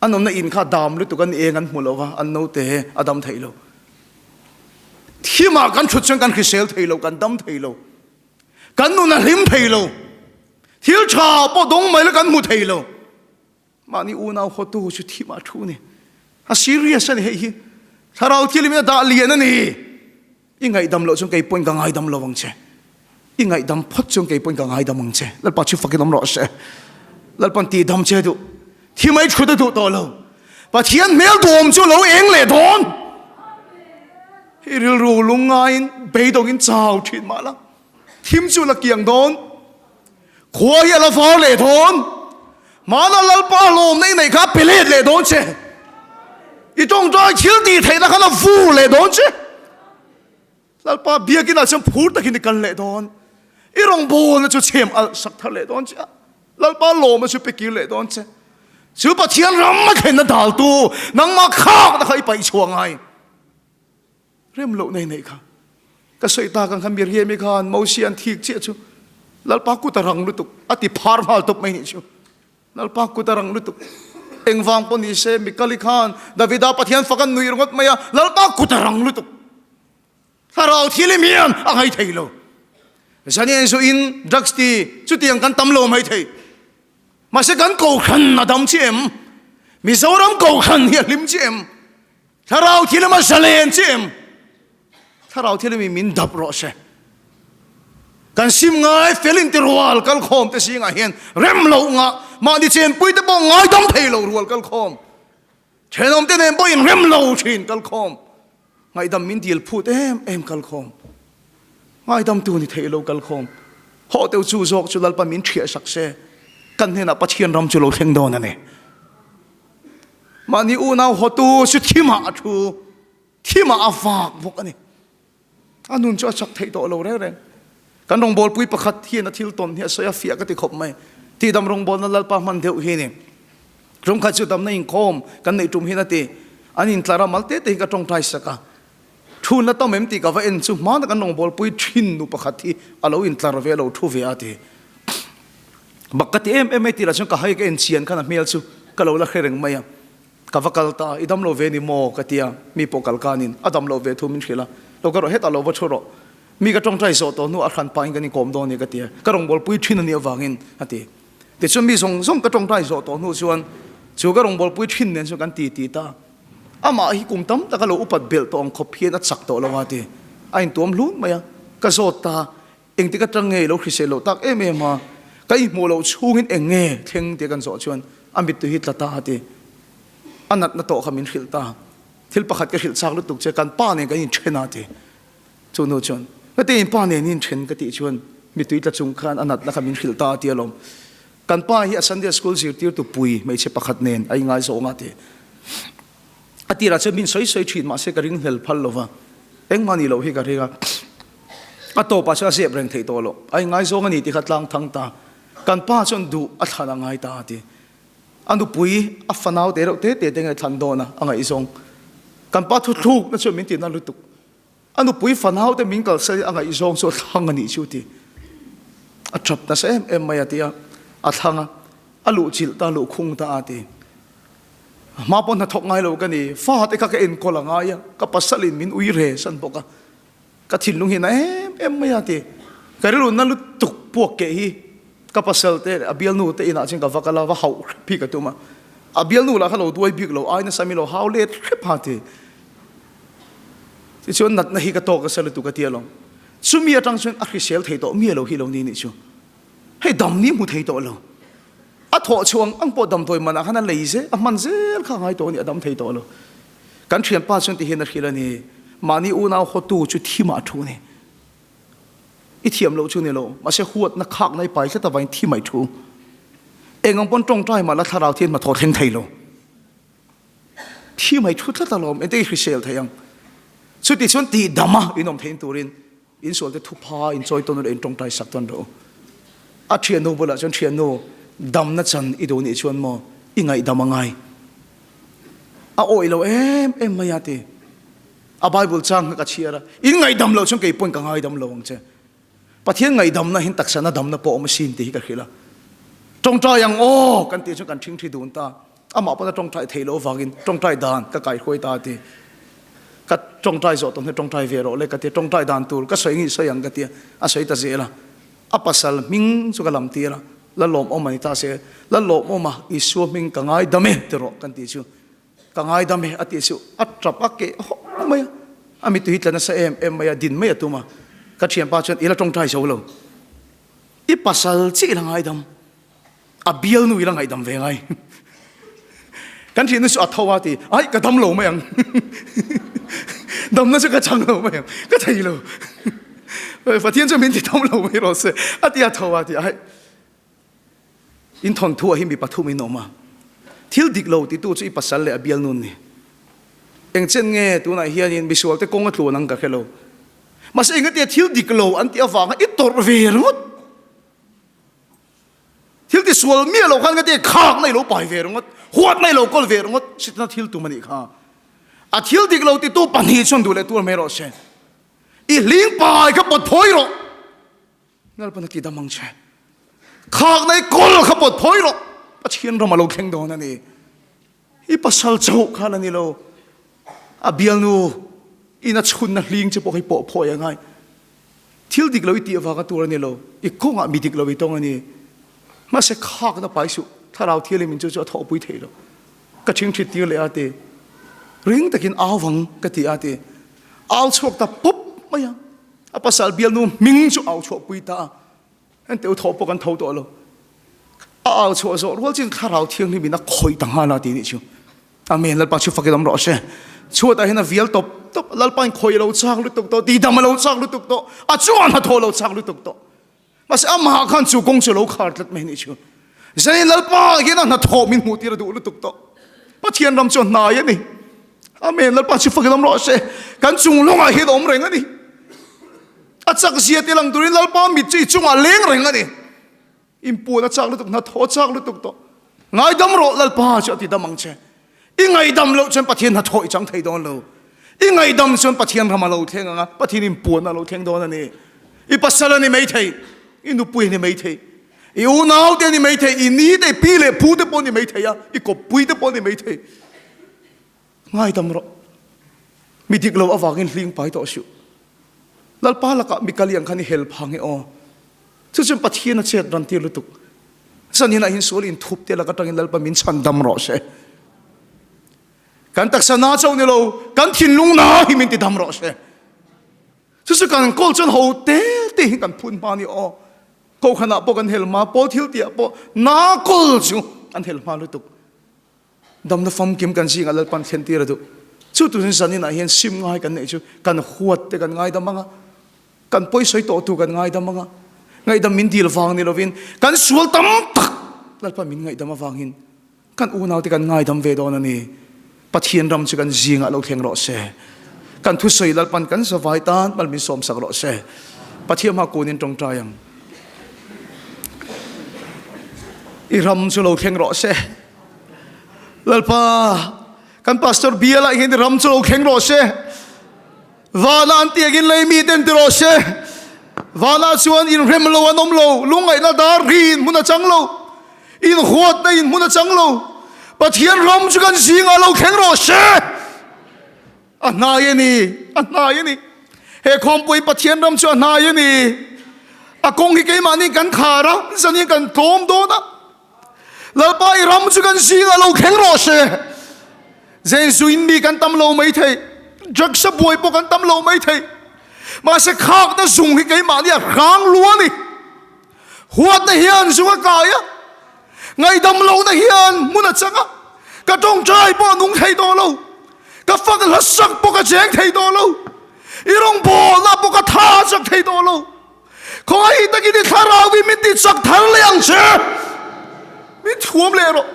An awmna in kha dam lutuk an eng an hmu lo va, an naute a dam thei lo. Thimah kan thut chuan kan hrisel thei lo, kan dam thei lo. Kan nun a hlim thei lo. Thil tha pawh dawng mai la kan hmu thei lo. Mahni unau hawtu chu thim ah thu a ni. A serious a ni hei hi. Thlarau thilim in a dah lian a ni. I ngaihdam loh chuan kei pawhin ka ngaidam lo ang che. I ngaihdam phawt chuan kei pawhin ka ngaidam ang che. Lalpa chu fakin awm rawh se. Lalpan tihdam che duh. Thi mai thut a duh tawh lo. Pathian hmel duhawm chu lo eng leh dawn. I rilru lungngaiin beidawngin chau thin mah la. Thim chu la kiang dawn. Khua hi a la var leh dawn. Hmana Lalpa lawmna i neih kha a pe let leh dawn che. I tawngtai thil tih theihna khan a vur leh dawn che. Lalpa biakinah chuan phur takin i kal leh dawn. I rawngbawlna chu chhem alh sak thar leh dawn che a. Lalpa lawmna chu pe kir leh dawn che. Chu Pathian ram a thlenna daltu nangmah khakna kha i paih chhuah ngai. Rem loh nei neih kha ka sawi tak ang kha Miriam-i khan Mosia an thik chiah chu Lalpa kut a rang lutuk a ti phar nghal tawp mai nih chu. Lalpa kut a rang lutuk. Engvang pawh ni se Mikali khan Davida Pathian fak an nuih ringawt mai a, Lalpa kut a rang lutuk. Thlarau thilim hian a ngai thei lo. Zanian zu in drugs ti chutiang kan tam lo mai thei. Mahse kan kohhran a dam chiah em? Mizoram kohhran hi a hlim chiah em? Thlarau thilem a zalen chiah em? Thlarau thilem in min dap rawh se. Kan sim ngai fel in ti rual kal khawm te zingah hian rem loh ngah mahni chenpui te pawh ngaidam thei lo rual kal khawm. Thenawm te nen pawh in rem lo thin kal khawm. Ngaihdam min dil phut em em kalkhawm. Ngaidamtu ni thei lo kalkhawm. Haw teu chu zawk chu Lalpa min ṭhiah sak se, kan hnenah Pathian ram chu lo thleng dawn a ni. Mahni unau hawtu chu thimah a thu, thimah a vak bawk a ni. A nun chu a chak theih tawh lo reng reng. Kan rawngbawlpui pakhat hian a thil tawn hi a sawi a fiah ka ti khawp mai. Tihdam rawngbawlna Lalpa hman deuh hi ni. Tumkhat chu damna inkhawm kan neih tum hian a ti. An intlar a, mal te te hi ka tawngtai sak a. Thu na tam em tih ka va en chu hmana kan rawngbawlpui thin nu pakhat hi a lo intlar ve a lo thu ve a ti. Bak ka ti em em mai tih lah chuan ka hai ka en chian khan a hmel chu ka lo la hre reng mai a. Ka va kal ta, i dam lo ve ni maw? ka ti a, mi pawh kal kanin a dam lo ve thu min hrilh a, lo ka rawh hetah lo va thu rawh, mi ka tawngtai zawh tawh hnu a hran pahin kan inkawm dawn a ni ka ti a, ka rawngbawlpui thin a nih avangin a ti. Tichuan mi zawng zawng ka tawngtai zawh tawh hnu chuan chu ka rawngbawlpui thin nen chuan kan ti ti ta. Amah hi kum tam tak a lo upat belh tawh ang khawp hian a chak tawh lo a ti. A intuam hlun mai a, ka zawt ta, engtik atang nge i lo hrisel loh tak em em a, ka inhmuh loh chhungin eng nge thleng tia kan zawh chuan a mittui hi tla ta a ti. A natna tawh kha min hrilh ta. Thil pakhat ka hrilh chak lutuk che, kan pa nen kan inthen a ti. Chu nu chuan, Ka te in pa nen in then ka tih chuan mittui tla chung khan a natna kha min hrilh ta a ti alawm. Kan pa hi a Sunday school zirtirtu pui hmeichhe pakhat nen a ingaizawng a ti. A tirah chuan min sawi sawi thin mahse ka ringhlel phal lo va, engmah nih loh hi ka ring a. A tawpah chuan a zep reng theih tawh loh. A ingaizawng a ni tih kha tlang thang ta. Kan pa chuan duh a thlan a ngai ta a ti. A nupui, a fanau te reuh te te te nge thlan dawn a, a ngaihzawng. Kan pa thuthlukna chuan min tina lutuk. A nupui fanau te min kalsan in a ngaihzawng chu a thlang a nih chu ti. A tap nasa em em mai a ti a, a thlang a, a luh chilh ta, luh khung ta a ti. A hma pawh hnathawk ngai lo ka ni, fa te kha ka enkawl a ngai a, ka pasal in min ui re san bawk a, ka thinlung hi na em em mai a ti. Ka rilru na lutuk puak keh hi Ka pasal te a bialnu te inah chuan ka va kal a, va hauh hrep hi ka tum a. A bialnu lah kha lo duai bik lo, ai nasa mi lo hau let hrep ha ti. Tichuan natna hi ka tawk nasa lutuk a ti alawm. Chumi atang chuan a hrisel thei tawh miah lo hi lo ni nih chu. Hei dam ni hmu thei tawh lo. A thawh chhuang ang pawh damdawi manah khan a lei zel, a hman zel kha a ngai tawh a ni, a dam thei tawh lo. Kan thianpa chuan tihian a hrilh a ni, mahni unau hawtu chu thimah a thu a ni. I thiam loh chu ni lo, mahse huatna khakna i pai tlat avangin thi mai thu. Eng ang pawn tawngtai mah la thlarau thian hmathawh thleng thei lo. Thi mai thu tlat alawm, engte i hrisel thei ang. Chuti chuan tih dama in awm thein turin insualte thupha in chawi tawn ula in tawngtai sak tawn rawh u. A thiannu bulah chuan thiannu damna chan i duh nih chuan maw i ngaihdam a ngai. A awih lo em em mai a ti. A Bible chang kha ka chhiar a, in ngaihdam loh chuan kei pawhin ka ngaidam lo ang che. Pathian ngaihdamna hin taksana damna pawh awm asin tih hi ka hrilh a. Tawngtai ang aw kan tih chuan kan thingthi dun ta. Amah pawn a tawngtai theih loh avangin tawngtai dan ka kaihruai ta a ti. Ka tawngtai zawh tawh hnu tawngtai ve rawh le ka ti a, tawngtai dan tur ka sawi nge sawi ang ka ti a, a sawi ta zel a. A pasal hming chu ka lam tir a, la lawmawm a ni ta se, la lawmawm a Isua hming ka ngaidam e ti rawh kan tih chu. Ka ngaidam e a tih chu a tap a keh hawk mai a, a mittui hi tla nasa em em mai a, din mai a tum a, ka thianpa chuan i la tawngtai zo lo, i pasal chiah i la ngaidam, a bialnu i la ngaihdam ve ngai. Kan thiannu chu a tho a ti, ai ka dam lo mai ang, damna chu ka chang lo mai ang, ka thei lo, Pathian chuan min ti dam lo mai rawh se a ti a tho a ti, ai. In thawnthu ah hi mi pathum in awm a, thil dik lo titu chu i pasal leh a bialnu ni. Engchen nge tunah hianin misualte kawng a tluan ang ka hre lo. Mahse engatia thil dik lo an tih avanga i tawrh ve ringawt. Thil ti sual miah lo khan engatia khakna i lo pai ve ringawt, huatna i lo kawl ve ringawt, sitna thil tum a nih kha. A thil dik lo titu pahnih chuan duh leh tur mai rawh se. I hling pai kha pawt phawi rawh. Lalpan a ti dam ang che. Khakna i kawl kha pawt phawi rawh. Pathian ram a lo thleng dawn a ni. I pasal chauh khan a ni lo. A bialnu in a chhunna hling che pawh hi pawh phawi a ngai. Thil dik lo i tih avanga tur a ni lo. I kawngah mi dik lo i tawng a ni. Mahse khakna pai suh. Thlarau thianghlim in chu chu a thawhpui thei lo. Ka ṭhingṭhit tir leh a ti. Ring takin au vang ka ti a ti. Au chhuak ta pawp mai a. A pasal bialnu hming chu au chhuahpui ta a, heng teu thawh pawh kan tho tawh lo. A au chhuah zawh rual chin thlarau thianghlim in a khawih ta nghal a ti nih chu. Amen. Lalpa chu fakin awm rawh se. Chhuatah hian a vial tawp tawp, Lalpain khawi a lo chak lutuk tawh, tihdam a lo chak lutuk tawh, a chungah hnathawh a lo chak lutuk tawh. Mahse amah khan chu kawng chu a lo khar tlat mai a nih chu. Zanin Lalpa hian a hnathawh min hmuh tir a duh lutuk tawh. Pathian ram chu a hnai a ni. Amen. Lalpa chu fakin awm rawh se. Kan chung lawngah hian a awm reng a ni. A chak zia te lang turin Lalpa mit chu i chungah a leng reng a ni. Inpuan a chak lutuk, hnathawh a chak lutuk tawh. Ngaidam rawh Lalpa chu a ti dam ang che. I ngaidam loh chuan Pathian hnathawh i chang thei dawn lo. I ngaidam chuan Pathian ram a lo thleng ang a, Pathian inpuan a lo thleng dawn a ni. I pasal a ni mai thei, i nupui a ni mai thei, i unau te a ni mai thei, i ni te, i pi leh pu te pawh a ni mai thei a, i kawppui te pawh a ni mai thei. Ngaidam rawh. Mi dik lo avangin hling pai tawh suh. Lalpa lakah mi kaliang khan i hel phang e aw. Chu chuan Pathian a chet ran tir lutuk. Zanin ah hin sual inthup te lak atangin Lalpa min chhan dam rawh se. Kan taksa na chauh ni lo, kan thinlung na hi min ti dam rawh se. Chu chu kan kawl chuan ho te te hi kan phun hma ni aw. Kohhran ah pawh kan hel hma, pawl thil tih ah pawh na kawl chu an hel hma lutuk. Damna famkim kan zingah Lalpan thlen tir a duh. Chu turin zanin ah hian sim ngai kan neih chu kan huat te kan ngaidam ang a, kan pawisawi tawh tu kan ngaidam ang a, ngaihdam min dil vang ni lovin kan sual tam tak Lalpan min ngaihdam avangin kan unau te kan ngaidam ve dawn a ni. Pathian ram chu kan zingah lo thleng rawh se. Kan thusawi Lalpan kan zavai tan mal min sawmsak rawh se. Pathian hma kunin tawngtai ang. I ram chu lo thleng rawh se. Lalpa, kan pastor bialah hian i ram chu lo thleng rawh se. Vana an tiangin lei mi ten ti rawh se. Vana chuan inrem lo an awm lo, lungngaihna dar ri in hmun a chang lo, inhuatna in hmun a chang lo. Pathian ram chu kan zingah lo thleng rawh se. A hnai a ni, a hnai a ni. He khawmpui Pathian ram chu a hnai a ni. A kawng hi keimahni kan khar a, zanin kan tlawm dawn a. Lalpa i ram chu kan zingah lo thleng rawh se. Zenzuin mi kan tam lo mai thei, drugs a buai pawh kan tam lo mai thei. Mahse khakna zung hi keimahni a hrang lu a ni. Huatna hian zung a kai a, ngaihdam lohna hian hmun a chang a, ka tawngtai pawh a nung thei tawh lo, ka fak hla sak pawh ka cheng thei tawh lo, i rawngbawlna pawh ka tha chak thei tawh lo. Khawngaih takin i thlarau hi min ti chak thar leh ang che. Min thuam leh rawh.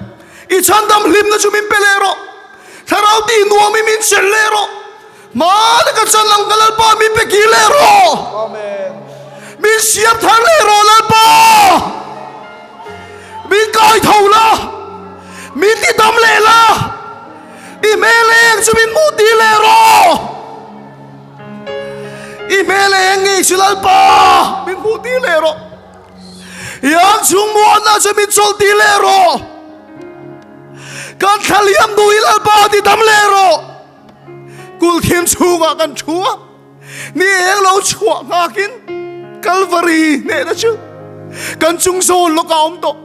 I chhandam hlimna chu min pe leh rawh. Thlarau tih nuam hi min chelh leh rawh. Hmana ka chan ang ka Lalpa min pe kir leh rawh. Amen. Min siam thar leh rawh Lalpa. Min kai tho la. Min ti dam leh la. I hmel eng chu min hmuh tir leh rawh. I hmel eng ngei chu Lalpa min hmuh tir leh rawh. Iang chung muanna chu min chawlh tir leh rawh. Kan thlaliam duh i Lalpa ti dam leh rawh. Kulthim chhungah kan thu a, ni eng lo chhuah nghakin Kalvari hnehna chu kan chung zawn lawkah a awm tawh.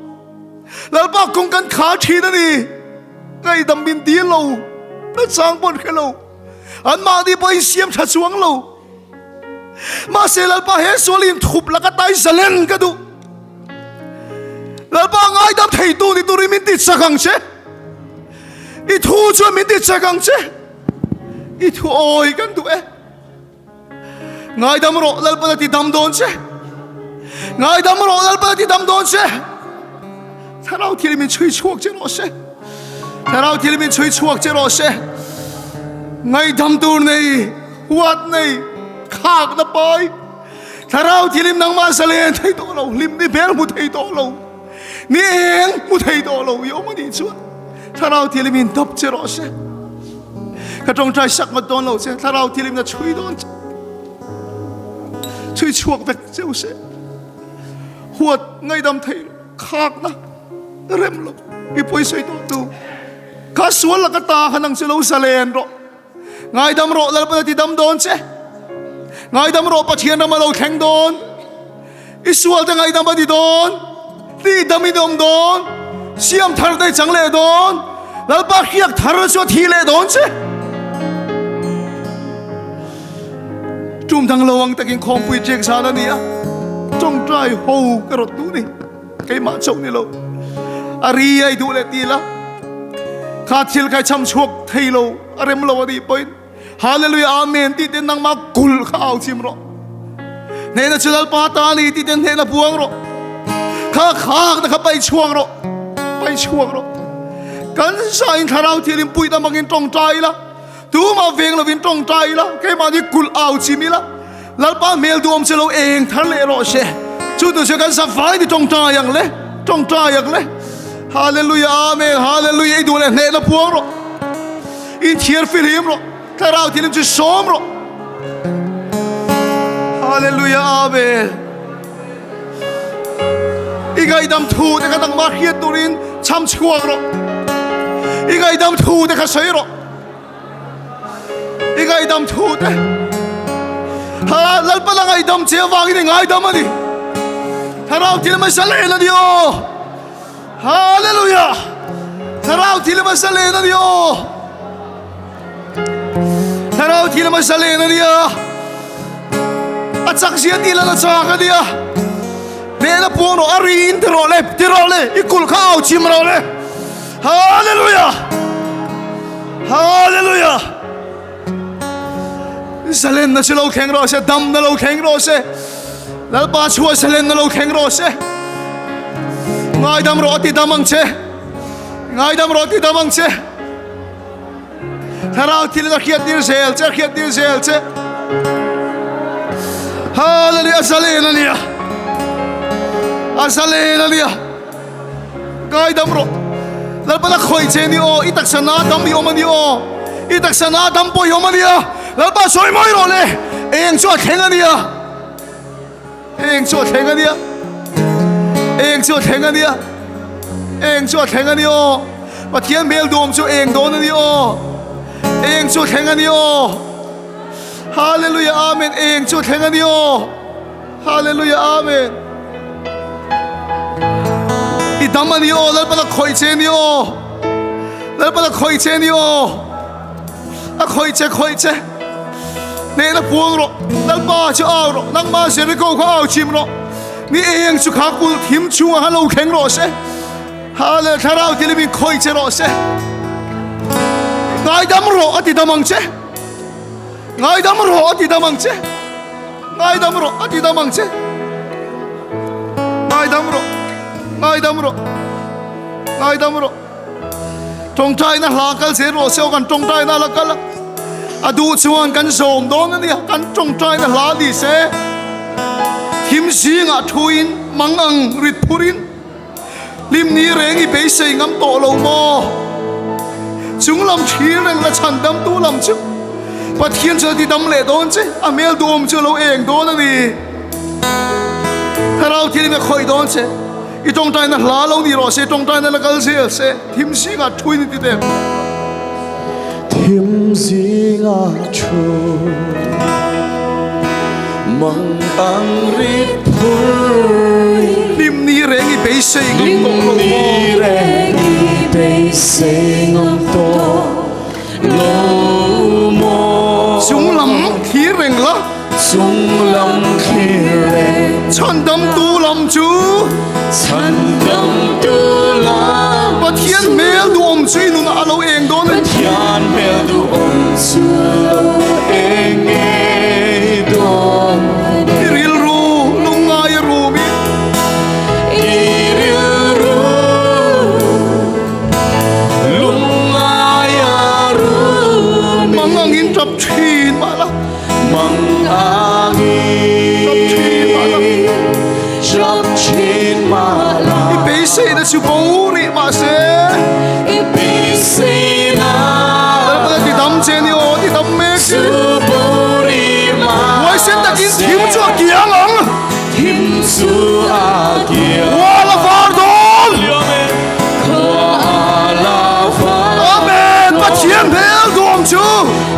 Lalpa kawng kan khar thin a ni. Ngaihdam min dil lo, na chang pawn hre lo. Anmahni pawh insiam tha chuang lo. Mahse Lalpa he sual inthup laka tai zalen ka duh. Lalpa ngaidam theitu ni turin min ti chak ang che. I thu chuan min ti chak ang che. I thu awi kan duh e. Ngaidam rawh Lalpa ti dam dawn che. Ngaidam rawh Lalpa ti dam dawn che. Thlarau thil min chhui chhuak che rawh se. Thlarau thil min chhui chhuak che rawh se. Ngaidam tur nei, huat nei, khak na pai. Thlarau thilim nangmah zalen thei tawh lo, hlim ni hmel hmu thei tawh lo, ni eng hmu thei tawh lo i awm a nih chuan Thlarau thilim in dap che rawh se. Ka tawngtai sak ngawt dawn lo che, Thlarau thilim na chhui dawn che. Chhui chhuak vek cheu se. Huat ngaidam thei lo, khak na rem lo, i pawisawi tawh tu. Kha sual laka ta kha nang chu lo zalen rawh. Ngaidam rawh Lalpan a ti dam dawn che. Ngaidam rawh Pathian ram a lo thleng dawn. I sual te ngaidam a ti dawn. Ti dam in awm dawn. Siam thar te chang leh dawn. Lalpa hriak thar chu a thi leh dawn che. Tum dang lo ang takin khawmpui ṭek zan a ni a. Ṭawngṭai ho ka rawt duh ni. Keimah chauh ni lo. A ri ai duh leh ti la. Kha thil kha i cham chhuak thei lo, a rem lo a nih pawhin Hallelujah Amen tih ten nangmah kulh kha au chim rawh. Hnehna chu Lalpa ta a ni tih ten hnehna puang rawh. Kha khakna kha pai chhuak rawh, pai chhuak rawh. Kan sain thlarau thil in puih tam angin tawngtai ila, tumah veng lovin tawngtai ila, keimahni kulh au chim ila, Lalpa hmel duhawm che lo eng thar leh rawh se. Chu tu chu kan safai ni tawngtai ang le, tawngtai ang le. Hallelujah Amen Hallelujah i duh leh hnehna puang rawh. In thiar fihlim rawh. Thlarau thilim chu sawm rawh. Hallelujah Amen. I ngaihdam thu te kha nangmah hriat turin cham chhuak rawh. I ngaihdam thu te kha sawi rawh. I ngaihdam thu te ha Lalpan a ngaihdam che avangin i ngaidam a ni. Thlarau thil hmasa len a ni aw. Hallelujah. Thlarau thil hmasa len a ni aw. Thlarau thil hmasa len a nia. A chak zia tih lan a chak a nia. Hnehna puang rawh a ri in ti rawh le ti rawh le i kulh kha au chim rawh le. Hallelujah! Hallelujah! Zalenna chu lo thleng rawh se, damna lo thleng rawh se. Lalpa chhuah zalenna lo thleng rawh se. Ngaidam rawh a ti dam ang che. Ngaidam rawh a ti dam ang che. Thlarau thil a hriat tir zel che, a hriat tir zel che. Hallelujah, a zalen a nia. A zalen a nia. Ngaidam rawh. Lalpa la khawih che ni aw, i taksa na dam i awm a ni aw. I taksa na dam pawh i awm a nia. Lalpa sawi mawi rawh le. Eng chu a thleng a nia. Eng chu a thleng a nia. Eng chu a thleng a nia. Eng chu a thleng a ni aw. Pathian hmel duam chu eng dawn a ni aw. Eng chu a thleng a ni aw. Hallelujah Amen. Eng chu a thleng a ni aw. Hallelujah Amen. I dam a ni aw Lalpa la khawih che ni aw. Lalpa la khawih che ni aw. A khawih che khawih che. Hnehna puang rawh. Lalpa chu au rawh. Nangma Jericho kha au chim rawh. Ni eng chu kha kulh thim chungah khan lo thleng rawh se. Hallelujah Thlarau tilimin khawih che rawh se. Ngaidam rawh a ti dam ang che. Ngaidam rawh a ti dam ang che. Ngaidam rawh a ti dam ang che. Ngaidam rawh. Ngaidam rawh. Ngaidam rawh. Tawngtaina hla kal zel rawh se aw kan tawngtaina la kal a. A duh chuan kan zawm dawn a nia kan tawngtaina hla ni se. Thim zingah thuin mang ang rit phurin Hlim ni reng i beisei ngam tawh lo maw? Chung lam thlir reng la chhan damtu lam chu Pathian chu a ti dam leh dawn che, a hmel duhawm chu a lo eng dawn a ni. Thlarau thilin a khawih dawn che, i tawngtaina hla lo ni rawh se, tawngtaina la kal zel se, thim zingah thuin i ti teh. Thim zingah thu mang ang rit phur Hlim ni reng i beisei ngam tawh lo maw? Hlim ni reng i beisei ngam tawh lo maw? Chung lam thlir reng la. Chung lam thlir reng. Chhandamtu lam chu. Chhandamtu lam chu. Pathian hmel duhawm chu i nunah a lo eng dawn a ni. Pathian hmel duhawm chu lo eng ngei dawn a ni. I rilru lungngai a rum i. I rilru lungngai a rum i. Mangangin tap thin mah la. Mang angin Tap thin mah la I beiseina chu bo rih mah se I beiseina Lalpa ti dam che ni aw ti dam mek chu bo rih mah se Huaisen takin thim chu a kiang ang Thim chu a kiang Khua a la var dawn Khua a la var Amen Pathian hmel duam chu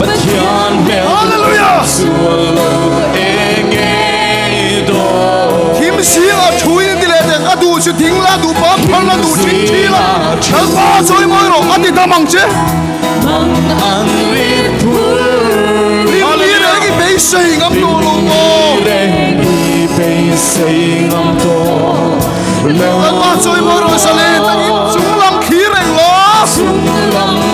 Pathian hmel Hallelujah chu a lo eng ngei dawn. Thim sing a thu in ti leh dek a duh chu ding la duh pam phal la duh thin thi la Lalpa chawi mawi rawh a ti dam ang che. Mang ang rit phur Lim ni reng i beisei ngam tawh lo maw. Reng i beisei ngam tawh lo. Lalpa chawi mawi rawh zalen takin chunglam thlir reng la. Chunglam.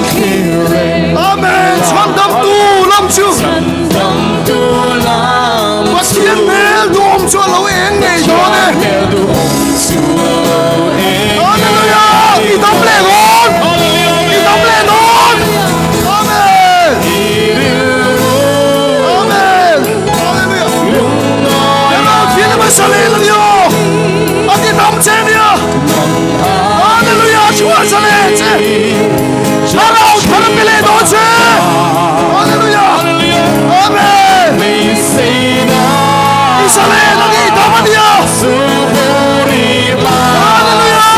chu a lo eng ngei dawn e. Hallelujah! I dam leh dawn! I dam leh dawn! Amen! Amen! Hallelujah! Thlarau Thianghlim a zalen a nia! A ti dam che a nia! Hallelujah! A chhuah zalen che! Thlarau thar a pe leh dawn che! Hallelujah! Amen! I zalen a ni, dam a nia! Hallelujah!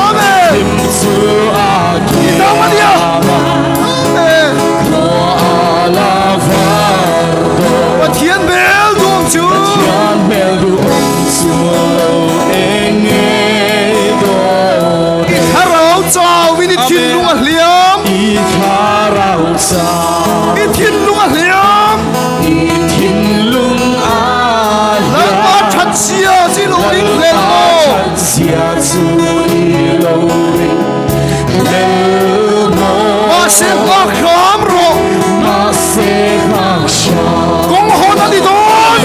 Amen! I dam a nia! Amen! Pathian hmel duhawm chu! I thlarau chauhin i thinlung a hliam. I thinlung a hliam. Lalpa that zia chu i lo ring hlel maw? Mahse nghak hram rawh. Kawng hawn a ni dawn.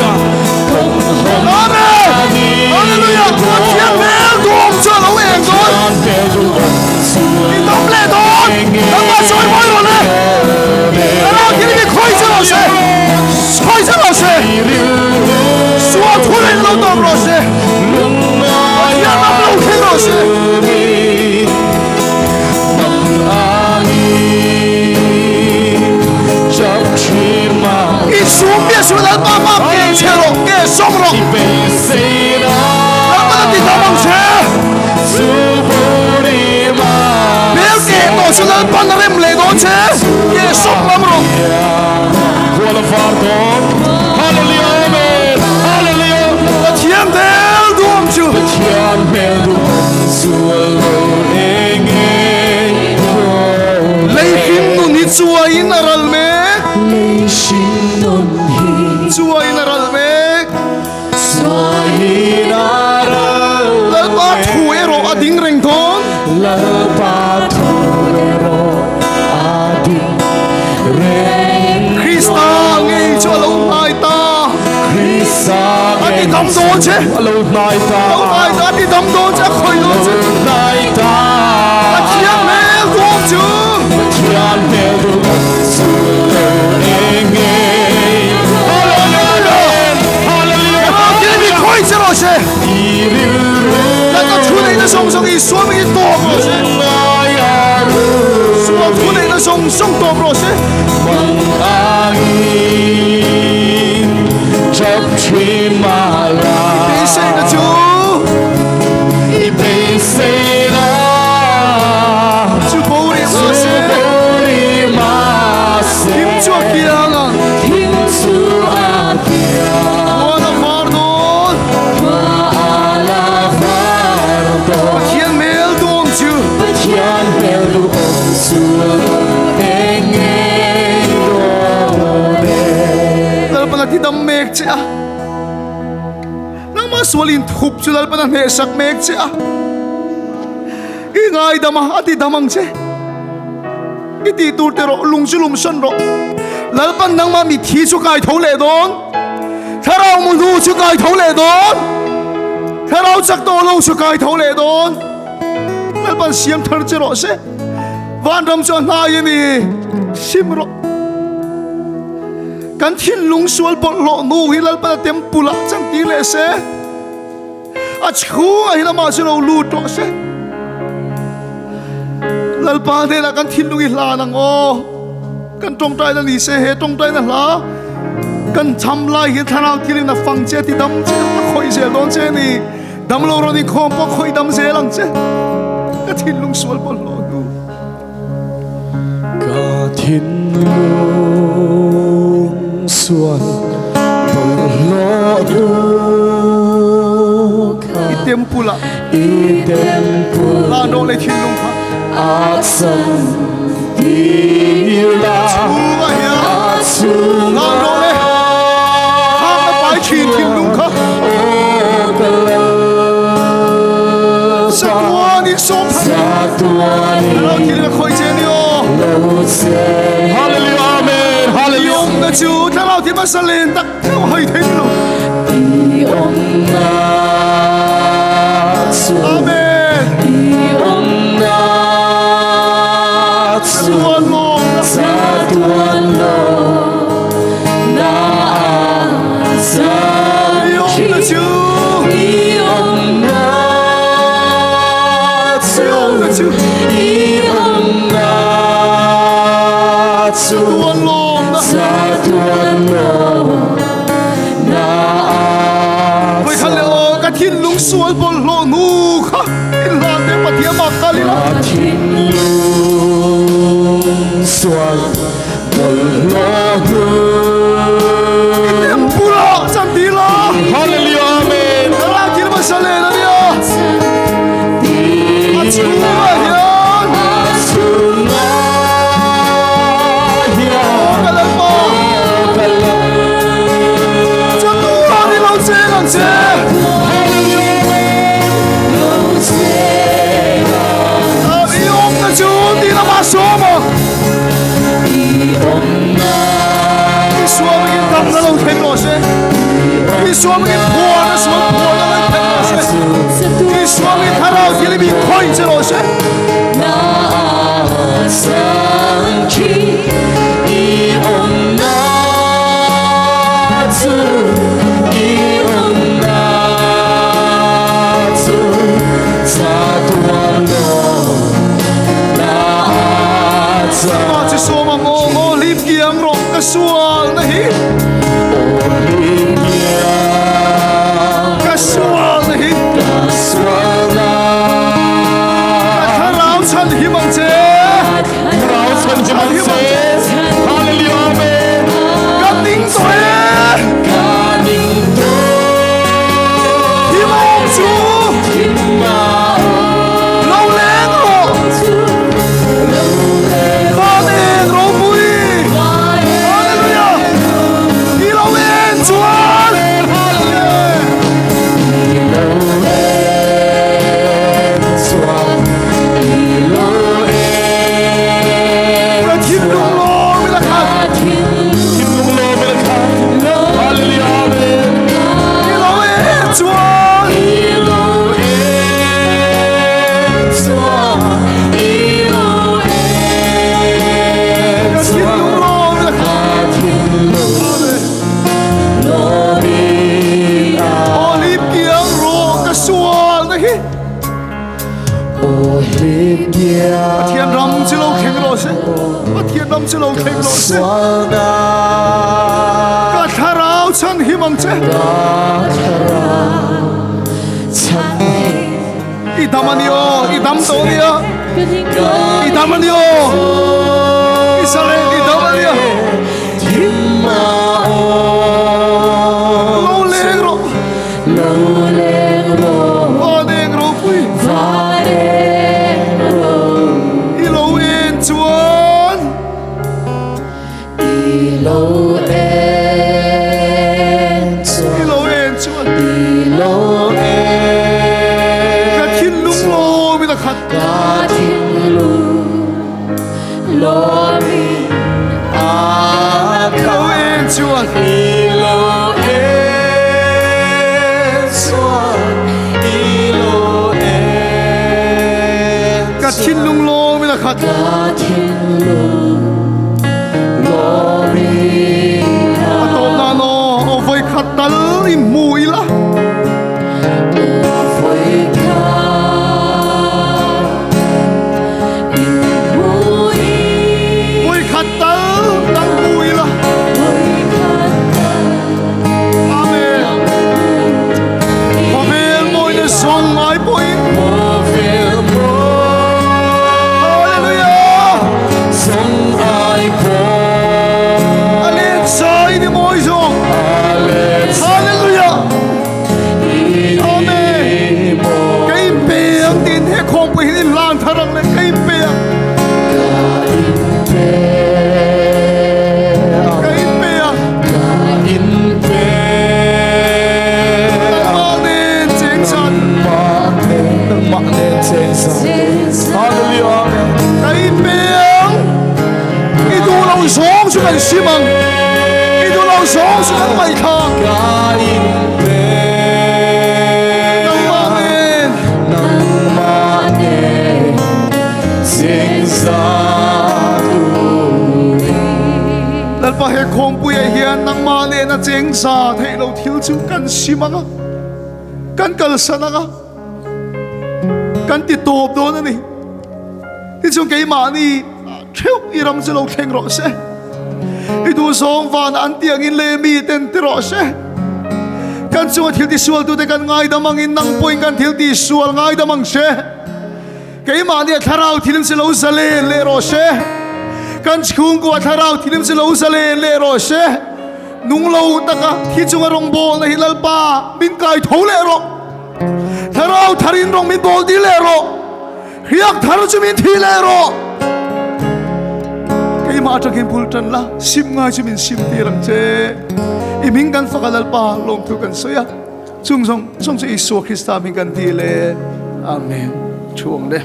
Amen. Hallelujah. Pathian hmel duhawm chu a lo eng dawn. I dam leh dawn. Nangmah sawi mawi rawh le. Thlarau thil hi khawi che rawh se. Khawi che rawh se. Sual thurin lo tawp rawh se. Pathian ram lo thleng rawh se. I sum bia suh Lalpa hma ke chhe rawh, ke sawm rawh. Lalpa la ti dam ang che. Bel ke tawh chu Lalpan a rem leh dawn che, ke sawm ngam rawh. Pathian hmel duhawm chu. Lei hring nun hi chuaiin a ral mek. Chuaiin a ral mek. Lalpa thu erawh a ding reng dawn. Krista ngei chu a lo hnai ta. A ti dam dawn che. A lo hnai ta. Lo hnai ta a ti dam dawn che a khawih dawn che. Hnai ta. Pathian hmel duhawm chu. Pathian hmel duhawm chu lo eng e. Hallelujah. Hallelujah. Pathian mi khawih che rawh se. Laka thu neihna zawng zawng Isua hmingin tawp rawh se. Sual thu neihna zawng zawng tawp rawh se. I beiseina chu I beiseina chu bo rih mah se Thim chu a kiang ang Thim chu a kiang Khuan a var dawn Khuan a var dawn Pathian hmel duhawm chu Pathian hmel duhawm chu eng nge dawn e Lalpan a ti dam mek che a Nangmah sual inthup chu Lalpan a hnehsak mek che a I ngaidam a, a ti dam ang che. I tih tur te rawh, lung chu lum sawn rawh. Lalpan nangmah mitthi chu kai tho leh dawn. Thlarau mu hnu chu kai tho leh dawn. Thlarau chak tawh lo chu kai tho leh dawn. Lalpan siam thar che rawh se. Vanram chu a hnai a ni. Sim rawh. Kan thinlung sual bawlhhlawh nu hi Lalpan a temple ah chantir leh se. A chhungah hian amah chu lo lut rawh se. Lalpa hnenah kan thinlung i hlan ang aw. Kan tawngtaina ni se he tawngtaina hla kan cham lai hian thlarau thilin a fang che ti dam che a khawih zel dawn che ni. Damlo rawn inkhawm pawh khawih dam zel ang che. Ka thinlung sual pawh hlawh hnu. Ka thinlung sual bawlhhlawh hnu kha I temple ah I temple Hla nawh leh thinlung kha A chan tir la Chhungah hian A chhungah Hla nawh leh Khakna pai thin thinlung kha Aw ka Lalpa Satuan in sawm thar Hallelujah, amen. Hallelujah. Chu thlarau thi hmasa len tak theuh hai thei lo. awmna chu. Amen. I awmna chu. Chatuan lawmna. Chatuan lawmna ah I awmna chu. I awmna chu. I awmna chu. I awmna chu. Chatuan lawmna. Chatuan lawmna ah Voi khat leh aw ka thinlung sual bawlhhlawh hnu kha inhlan te Pathian ah kal ila. Ka thinlung sual bawlhhlawh hnu. I temple ah chan ti la. Hallelujah Amen. Ka rak thil hmasa len a nia. A chhungah hian. A chhungah hian. Aw ka Lalpa. Aw ka Lalpa. Chatuan i lo cheng ang che. Hallelujah Amen. Lo cheng ang I awmna chu ti lamah sawm ang. I awmna. Isua hmingin damna lo thleng rawh se. Isua hmingin phuarna sual phuarna lo thleng rawh se. Isua hmingin thlarau thil i mi khawih che rawh se. Na sang khi i awmna chu i awmna chu chatuan lawmna chu. Amah chu sawm ang aw, aw lim kiang rawh ka sual na hi. Aw lim kiang. Ka sual na hi. Ka sual na. Ka thlarau chhan him ang che. Ka thlarau chhan him ang che. Hallelujah Amen. Ka ning tawh e. Ka ning tawh. Him awm chu. Him awm. Lo leng rawh. Lo leng. Van eng ropui. Hallelujah. I lo en chuan. Hallelujah. I lo en chuan. I lo en Ka thinlung lawm ila khat. Ka thinlung lawm ila khat. Hallelujah Amen. I lo en chuan. I lo en chuan. I lo en Ka thinlung lawm ila khat. Ka thinlung lawm ila. Aw lim kiang rawh ka sual na hi. Aw lim kiang. Pathian ram chu lo thleng rawh se. Pathian ram chu lo thleng rawh se. Ka sual na. Ka thlarau chhan him ang che. Ka thlarau chhan him. I dam a ni aw, i dam tawh a nia. I dam a ni aw, Israel i dam a nia. Thim a awm. Lo leng rawh. Lo leng rawh. Van eng ropui. Van eng ropui. I lo en chuan. I lo en chuan. I lo en chuan. I lo en. Ka thinlung lawmin a khat. Ka thinlung lawmin a I lo en chuan. I lo en chuan. I lo en Ka thinlung lawmin a khat. Ka thinlung lawmin A tawp nan aw, aw vawi khat tal i hmu ila. Aw vawi khat i hmu ila. Vawi khat tal dang hmu ila. Vawi khat tal Amen. Khawvel mawina zawng ngai pawhin. Khawvel mawina Hallelujah. zawng ngai pawhin. A let zai ni mawi zawk. A let Hallelujah. Amen. Amen. Ka inpe ang tin he khawmpui hin inhlan thar ang le ka inpe ang. Ka inpe ang. Ka inpe ang. Ka inpe ang. Nangmah nen cheng chan. Nangmah nen. chu kan sim ang a, kan kalsan ang a, kan ti tawp dawn a ni. Tichuan keimahni theuh i ram chu lo thleng rawh se. I duhzawng vanah an tih angin leh mi ten ti rawh se. Kan chunga thil tisualtute kan ngaidam angin nang pawhin kan thil tisual ngaidam ang che. Keimahni a thlarau thilim chu lo zalen leh rawh se. Kan chhungkua thlarau thilim chu lo zalen leh rawh se. Nung lo taka thi chunga rawngbawlna hi Lalpa min kai tho leh rawh. Thlarau tharin rawng min bawl dil leh rawh. Hriak thar chu min thi leh rawh. Keimah atangin bul tan la, sim ngai chu min sim tir ang che. I hming kan fak a Lalpa lawmthu kan sawi a. Chung zawng zawng chu Isua Krista hming kan dil e. Amen. Thu ang le.